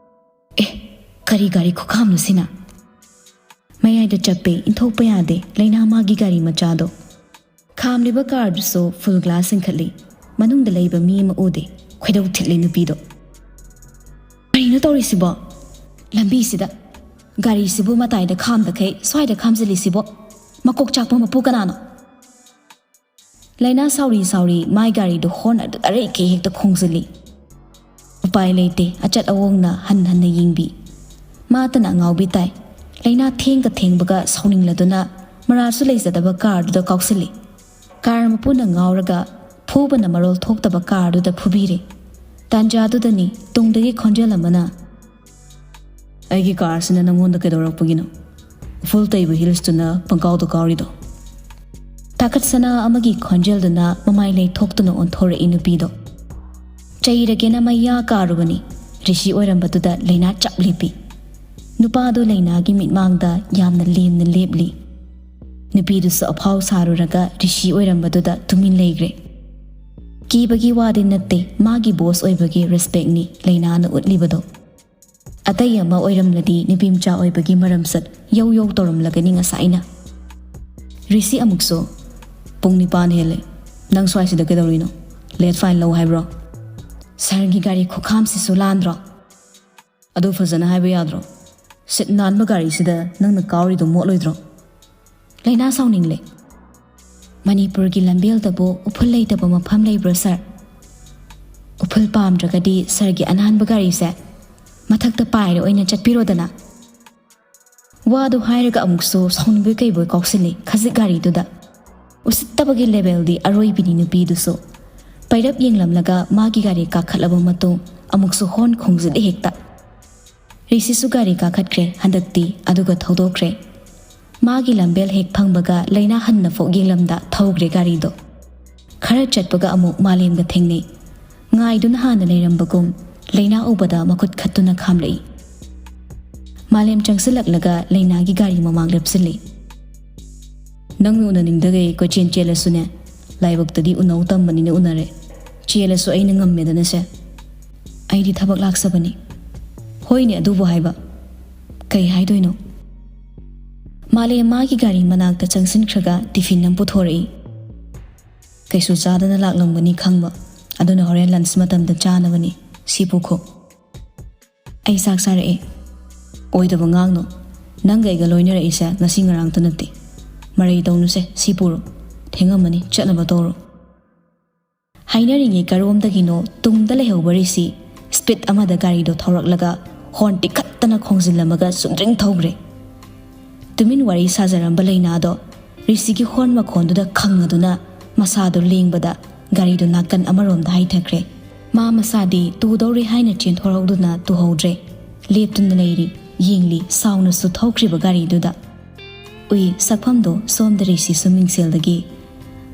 "ꯑꯦ, ꯀꯔꯤ ꯒꯥꯔꯤ ꯈꯨꯈꯥꯝꯅꯣ ꯁꯤꯅ?" ꯃꯌꯥꯏꯗ ꯆꯞꯄꯦ, ꯏꯟꯊꯣꯛꯄ ꯌꯥꯗꯦ꯫ ꯂꯩꯅꯥ ꯃꯥꯒꯤ ꯒꯥꯔꯤ ꯃꯆꯥꯗꯣ꯫ ꯈꯥꯝꯂꯤꯕ ꯀꯥꯔꯗꯨꯁꯨ ꯐꯨꯜ ꯒ꯭ꯂꯥꯁ ꯆꯤꯡꯈꯠꯂꯤ꯫ ꯃꯅꯨꯡꯗ ꯂꯩꯕ ꯃꯤ ꯑꯃ ꯎꯗꯦ꯫ ꯈꯣꯏꯗꯧ ꯊꯤꯠꯂꯤ ꯅꯨꯄꯤꯗꯣ꯫ "ꯀꯔꯤꯅꯣ ꯇꯧꯔꯤꯁꯤꯕꯣ? ꯂꯝꯕꯤꯁꯤꯗ ꯒꯥꯔꯤꯁꯤꯕꯨ ꯃꯇꯥꯏꯗ ꯈꯥꯝꯗꯈꯩ ꯁ꯭ꯋꯥꯏꯗ ꯈꯥꯝꯖꯤꯜꯂꯤꯁꯤꯕꯣ? ꯃꯀꯣꯛ ꯆꯥꯛꯄ ꯃꯄꯨ ꯀꯅꯥꯅꯣ? ꯂꯩꯅꯥ ꯁꯥꯎꯔꯤ ꯁꯥꯎꯔꯤ ꯃꯥꯏ ꯒꯥꯔꯤꯗꯨ ꯍꯣꯔꯟ ꯑꯗꯨ ꯑꯔꯩꯈꯩ ꯍꯦꯛꯇ ꯈꯣꯡꯖꯤꯜꯂꯤ꯫ ꯎꯄꯥꯏ ꯂꯩꯇꯦ, ꯑꯆꯠ ꯑꯋꯣꯡꯅ ꯍꯟ ꯍꯟꯅ ꯌꯦꯡꯕꯤ꯫ ꯃꯥꯇꯅ ꯑꯉꯥꯎꯕꯤ ꯇꯥꯏ꯫ ꯂꯩꯅꯥ ꯊꯦꯡꯒ ꯊꯦꯡꯕꯒ ꯁꯥꯎꯅꯤꯡꯂꯗꯨꯅ ꯃꯔꯥꯜꯁꯨ ꯂꯩꯖꯗꯕ ꯀꯥꯔꯗꯨꯗ ꯀꯥꯎꯁꯤꯜꯂꯤ꯫ ꯀꯥꯔ ꯃꯄꯨꯅ ꯉꯥꯎꯔꯒ ꯐꯨꯕꯅ ꯃꯔꯣꯜ ꯊꯣꯛꯇꯕ ꯀꯥꯔꯗꯨꯗ ꯐꯨꯕꯤꯔꯦ꯫ ꯇꯥꯟꯖꯥꯗꯨꯗꯅꯤ ꯇꯨꯡꯗꯒꯤ ꯈꯣꯟꯖꯦꯜ ꯑꯃꯅ, "ꯑꯩꯒꯤ ꯀꯥꯔꯁꯤꯅ ꯅꯪꯉꯣꯟꯗ ꯀꯩꯗꯧꯔꯛꯄꯒꯤꯅꯣ? ꯎꯐꯨꯜ ꯇꯩꯕ ꯍꯤꯜꯁꯇꯨꯅ ꯄꯪꯀꯥꯎꯗ ꯀꯥꯎꯔꯤꯗꯣ?" ꯇꯥꯈꯠ ꯁꯅꯥ ꯑꯃꯒꯤ ꯈꯣꯟꯖꯦꯜꯗꯨꯅ ꯃꯃꯥꯏ ꯂꯩ ꯊꯣꯛꯇꯨꯅ ꯑꯣꯟꯊꯣꯔꯛꯏ ꯅꯨꯄꯤꯗꯣ꯫ ꯆꯩꯔꯒꯦꯅ ꯃꯌꯥ ꯀꯥꯔꯨꯕꯅꯤ꯫ ꯔꯤꯁꯤ ꯑꯣꯏꯔꯝꯕꯗꯨꯗ ꯂꯩꯅꯥ ꯆꯞ ꯂꯦꯞꯄꯤ꯫ ꯅꯨꯄꯥꯗꯨ ꯂꯩꯅꯥꯒꯤ ꯃꯤꯠꯃꯥꯡꯗ ꯌꯥꯝꯅ ꯂꯦꯝꯅ ꯂꯦꯞꯂꯤ꯫ ꯅꯨꯄꯤꯗꯨꯁꯨ ꯑꯐꯥꯎ ꯁꯥꯔꯨꯔꯒ ꯔꯤꯁꯤ ꯑꯣꯏꯔꯝꯕꯗꯨꯗ ꯇꯨꯃꯤꯟ ꯂꯩꯈ꯭ꯔꯦ꯫ ꯀꯤꯕꯒꯤ ꯋꯥꯗꯤ ꯅꯠꯇꯦ, ꯃꯥꯒꯤ ꯕꯣꯁ ꯑꯣꯏꯕꯒꯤ ꯔꯦꯁꯄꯦꯛꯅꯤ ꯂꯩꯅꯥꯅ ꯎꯠꯂꯤꯕꯗꯣ꯫ ꯑꯇꯩ ꯑꯃ ꯑꯣꯏꯔꯝꯂꯗꯤ ꯅꯨꯄꯤ ꯃꯆꯥ ꯑꯣꯏꯕꯒꯤ ꯃꯔꯝꯆꯠ ꯌꯧ ꯌꯧ ꯇꯧꯔꯝꯂꯒꯅꯤ ꯉꯁꯥꯏꯅ꯫ ꯔꯤꯁꯤ ꯑꯃꯨꯛꯁꯨ, "ꯄꯨꯡ ꯅꯤꯄꯥꯟ ꯍꯦꯜꯂꯦ, ꯅꯪ ꯁ꯭ꯋꯥꯏꯁꯤꯗ ꯀꯩꯗꯧꯔꯤꯅꯣ? ꯂꯦꯠ ꯐꯥꯏꯟ ꯂꯧ ꯍꯥꯏꯕ꯭ꯔꯣ?" "ꯁꯍꯔꯒꯤ ꯒꯥꯔꯤ ꯈꯨꯈꯥꯝꯁꯤꯁꯨ ꯂꯥꯟꯗ꯭ꯔꯣ?" "ꯑꯗꯨ ꯐꯖꯅ ꯍꯥꯏꯕ ꯌꯥꯗ꯭ꯔꯣ? ꯁꯤꯠ ꯅꯥꯟꯕ ꯒꯥꯔꯤꯁꯤꯗ ꯅꯪꯅ ꯀꯥꯎꯔꯤꯗꯣ ꯃꯣꯠꯂꯣꯏꯗ꯭ꯔꯣ?" ꯂꯩꯅꯥ ꯁꯥꯎꯅꯤꯡꯂꯦ꯫ "ꯃꯅꯤꯄꯨꯔꯒꯤ ꯂꯝꯕꯦꯜꯗꯕꯨ ꯎꯐꯨꯜ ꯂꯩꯇꯕ ꯃꯐꯝ ꯂꯩꯕ꯭ꯔꯣ ꯁꯥꯔ? ꯎꯐꯨꯜ ꯄꯥꯝꯗ꯭ꯔꯒꯗꯤ ꯁꯥꯔꯒꯤ ꯑꯅꯥꯟꯕ ꯒꯥꯔꯤꯁꯦ ꯃꯊꯛꯇ ꯄꯥꯏꯔ ꯑꯣꯏꯅ ꯆꯠꯄꯤꯔꯣꯗꯅ꯫" ꯋꯥꯗꯨ ꯍꯥꯏꯔꯒ ꯑꯃꯨꯛꯁꯨ ꯁꯥꯎꯅꯤꯡꯕꯣꯏ ꯀꯩꯕꯣꯏ ꯀꯥꯎꯁꯤꯜꯂꯤ ꯈꯖꯤꯛ ꯒꯥꯔꯤꯗꯨꯗ꯫ ꯎꯁꯤꯠꯇꯕꯒꯤ ꯂꯦꯚꯦꯜꯗꯤ ꯑꯔꯣꯏꯕꯤꯅꯤ ꯅꯨꯄꯤꯗꯨꯁꯨ꯫ ꯄꯩꯔꯞ ꯌꯦꯡꯂꯝꯂꯒ ꯃꯥꯒꯤ ꯒꯥꯔꯤ ꯀꯥꯈꯠꯂꯕ ꯃꯇꯨꯡ ꯑꯃꯨꯛꯁꯨ ꯍꯣꯔꯟ ꯈꯣꯡꯖꯤꯜꯂꯤ ꯍꯦꯛꯇ꯫ ꯔꯤꯁꯤꯁꯨ ꯒꯥꯔꯤ ꯀꯥꯈꯠꯈ꯭ꯔꯦ ꯍꯟꯗꯛꯇꯤ, ꯑꯗꯨꯒ ꯊꯧꯗꯣꯛꯈ꯭ꯔꯦ꯫ ꯃꯥꯒꯤ ꯂꯝꯕꯦꯜ ꯍꯦꯛ ꯐꯪꯕꯒ ꯂꯩꯅꯥ ꯍꯟꯅ ꯐꯣꯛ ꯌꯦꯡꯂꯝꯗ ꯊꯧꯈ꯭ꯔꯦ ꯒꯥꯔꯤꯗꯣ꯫ ꯈꯔ ꯆꯠꯄꯒ ꯑꯃꯨꯛ ꯃꯥꯂꯦꯝꯒ ꯊꯦꯡꯅꯩ꯫ ꯉꯥꯏꯗꯨꯅ ꯍꯥꯟꯅ ꯂꯩꯔꯝꯕꯒꯨꯝ ꯂꯩꯅꯥ ꯎꯕꯗ ꯃꯈꯨꯠ ꯈꯠꯇꯨꯅ ꯈꯥꯝꯂꯛꯏ꯫ ꯃꯥꯂꯦꯝ ꯆꯪꯁꯤꯜꯂꯛꯂꯒ ꯂꯩꯅꯥꯒꯤ ꯒꯥꯔꯤ ꯃꯃꯥꯡ ꯂꯦꯞꯁꯤꯜꯂꯤ꯫ "ꯅꯪ ꯎꯅꯅꯤꯡꯗꯒꯩ ꯀꯣꯏꯆꯦꯟ ꯆꯦꯜꯂꯁꯨꯅꯦ, ꯂꯥꯏꯕꯛꯇꯗꯤ ꯎꯅꯧ ꯇꯝꯕꯅꯤꯅ ꯎꯅꯔꯦ꯫ ꯆꯦꯜꯂꯁꯨ ꯑꯩꯅ ꯉꯝꯃꯦꯗꯅꯁꯦ꯫ ꯑꯩꯗꯤ ꯊꯕꯛ ꯂꯥꯛꯆꯕꯅꯤ꯫" "ꯍꯣꯏꯅꯦ, ꯑꯗꯨꯕꯨ ꯍꯥꯏꯕ꯫ ꯀꯩ ꯍꯥꯏꯗꯣꯏꯅꯣ?" ꯃꯥꯂꯦꯝ ꯃꯥꯒꯤ ꯒꯥꯔꯤ ꯃꯅꯥꯛꯇ ꯆꯪꯁꯤꯟꯈ꯭ꯔꯒ ꯇꯤꯐꯤꯟ ꯑꯃ ꯄꯨꯊꯣꯔꯛꯏ꯫ "ꯀꯩꯁꯨ ꯆꯥꯗꯅ ꯂꯥꯛꯂꯝꯒꯅꯤ ꯈꯪꯕ, ꯑꯗꯨꯅ ꯍꯣꯔꯦꯟ ꯂꯟꯁ ꯃꯇꯝꯗ ꯆꯥꯅꯕꯅꯤ꯫ ꯁꯤ ꯄꯨꯈꯣ꯫" ꯑꯩ ꯆꯥꯛ ꯆꯥꯔꯛꯑꯦ꯫ ꯑꯣꯏꯗꯕ ꯉꯥꯡꯅꯨ꯫ ꯅꯪꯒ ꯑꯩꯒ ꯂꯣꯏꯅꯔꯛꯏꯁꯦ ꯉꯁꯤ ꯉꯔꯥꯡꯇ ꯅꯠꯇꯦ꯫ ꯃꯔꯩ ꯇꯧꯅꯨꯁꯦ, ꯁꯤ ꯄꯨꯔꯣ꯫ ꯊꯦꯡꯉꯝꯃꯅꯤ, ꯆꯠꯅꯕ ꯇꯧꯔꯣ꯫ ꯍꯥꯏꯅꯔꯤꯉꯩ ꯀꯔꯣꯝꯗꯒꯤꯅꯣ ꯇꯨꯡꯗ ꯂꯩꯍꯧꯕ ꯔꯤꯁꯤ ꯁ꯭ꯄꯤꯠ ꯑꯃꯗ ꯒꯥꯔꯤꯗꯣ ꯊꯧꯔꯛꯂꯒ ꯍꯣꯔꯟ ꯇꯤꯈꯠꯇꯅ ꯈꯣꯡꯖꯤꯜꯂꯝꯃꯒ ꯆꯨꯝꯗ꯭ꯔꯤꯡ ꯊꯧꯈ꯭ꯔꯦ꯫ ꯇꯨꯃꯤꯟ ꯋꯥꯔꯤ ꯁꯥꯖꯔꯝꯕ ꯂꯩꯅꯥꯗꯣ ꯔꯤꯁꯤꯒꯤ ꯍꯣꯔꯟ ꯃꯈꯣꯟꯗꯨꯗ ꯈꯪꯉꯗꯨꯅ ꯃꯁꯥꯗꯣ ꯂꯦꯡꯕꯗ ꯒꯥꯔꯤꯗꯣ ꯅꯥꯀꯟ ꯑꯃꯔꯣꯝꯗ ꯍꯥꯏꯊꯈ꯭ꯔꯦ꯫ ꯃꯥ ꯃꯁꯥꯗꯤ ꯇꯨꯗꯧꯔꯦ ꯍꯥꯏꯅ ꯆꯦꯟꯊꯣꯔꯛꯗꯨꯅ ꯇꯨꯍꯧꯗ꯭ꯔꯦ꯫ ꯂꯦꯞꯇꯨꯅ ꯂꯩꯔꯤ, ꯌꯦꯡꯂꯤ, ꯁꯥꯎꯅꯁꯨ ꯊꯧꯈ꯭ꯔꯤꯕ ꯒꯥꯔꯤꯗꯨꯗ꯫ ꯎꯏ ꯁꯛꯐꯝꯗꯣ ꯁꯣꯝꯗ ꯔꯤꯁꯤꯁꯨ ꯃꯤꯡꯁꯦꯜꯗꯒꯤ꯫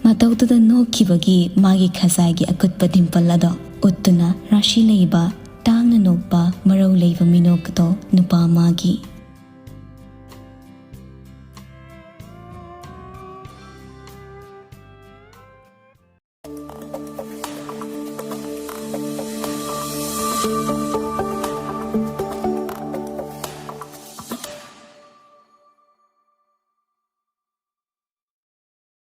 ꯃꯇꯧꯗꯨꯗ ꯅꯣꯛꯈꯤꯕꯒꯤ ꯃꯥꯒꯤ ꯈꯖꯥꯏꯒꯤ ꯑꯀꯨꯠꯄ ꯗꯤꯝꯄꯜ ꯑꯗꯣ ꯎꯠꯇꯨꯅ ꯔꯥꯁꯤ ꯂꯩꯕ, ꯇꯥꯡꯅ ꯅꯣꯛꯄ, ꯃꯔꯧ ꯂꯩꯕ ꯃꯤꯅꯣꯛ ꯑꯗꯣ ꯅꯨꯄꯥ ꯑꯃꯒꯤ꯫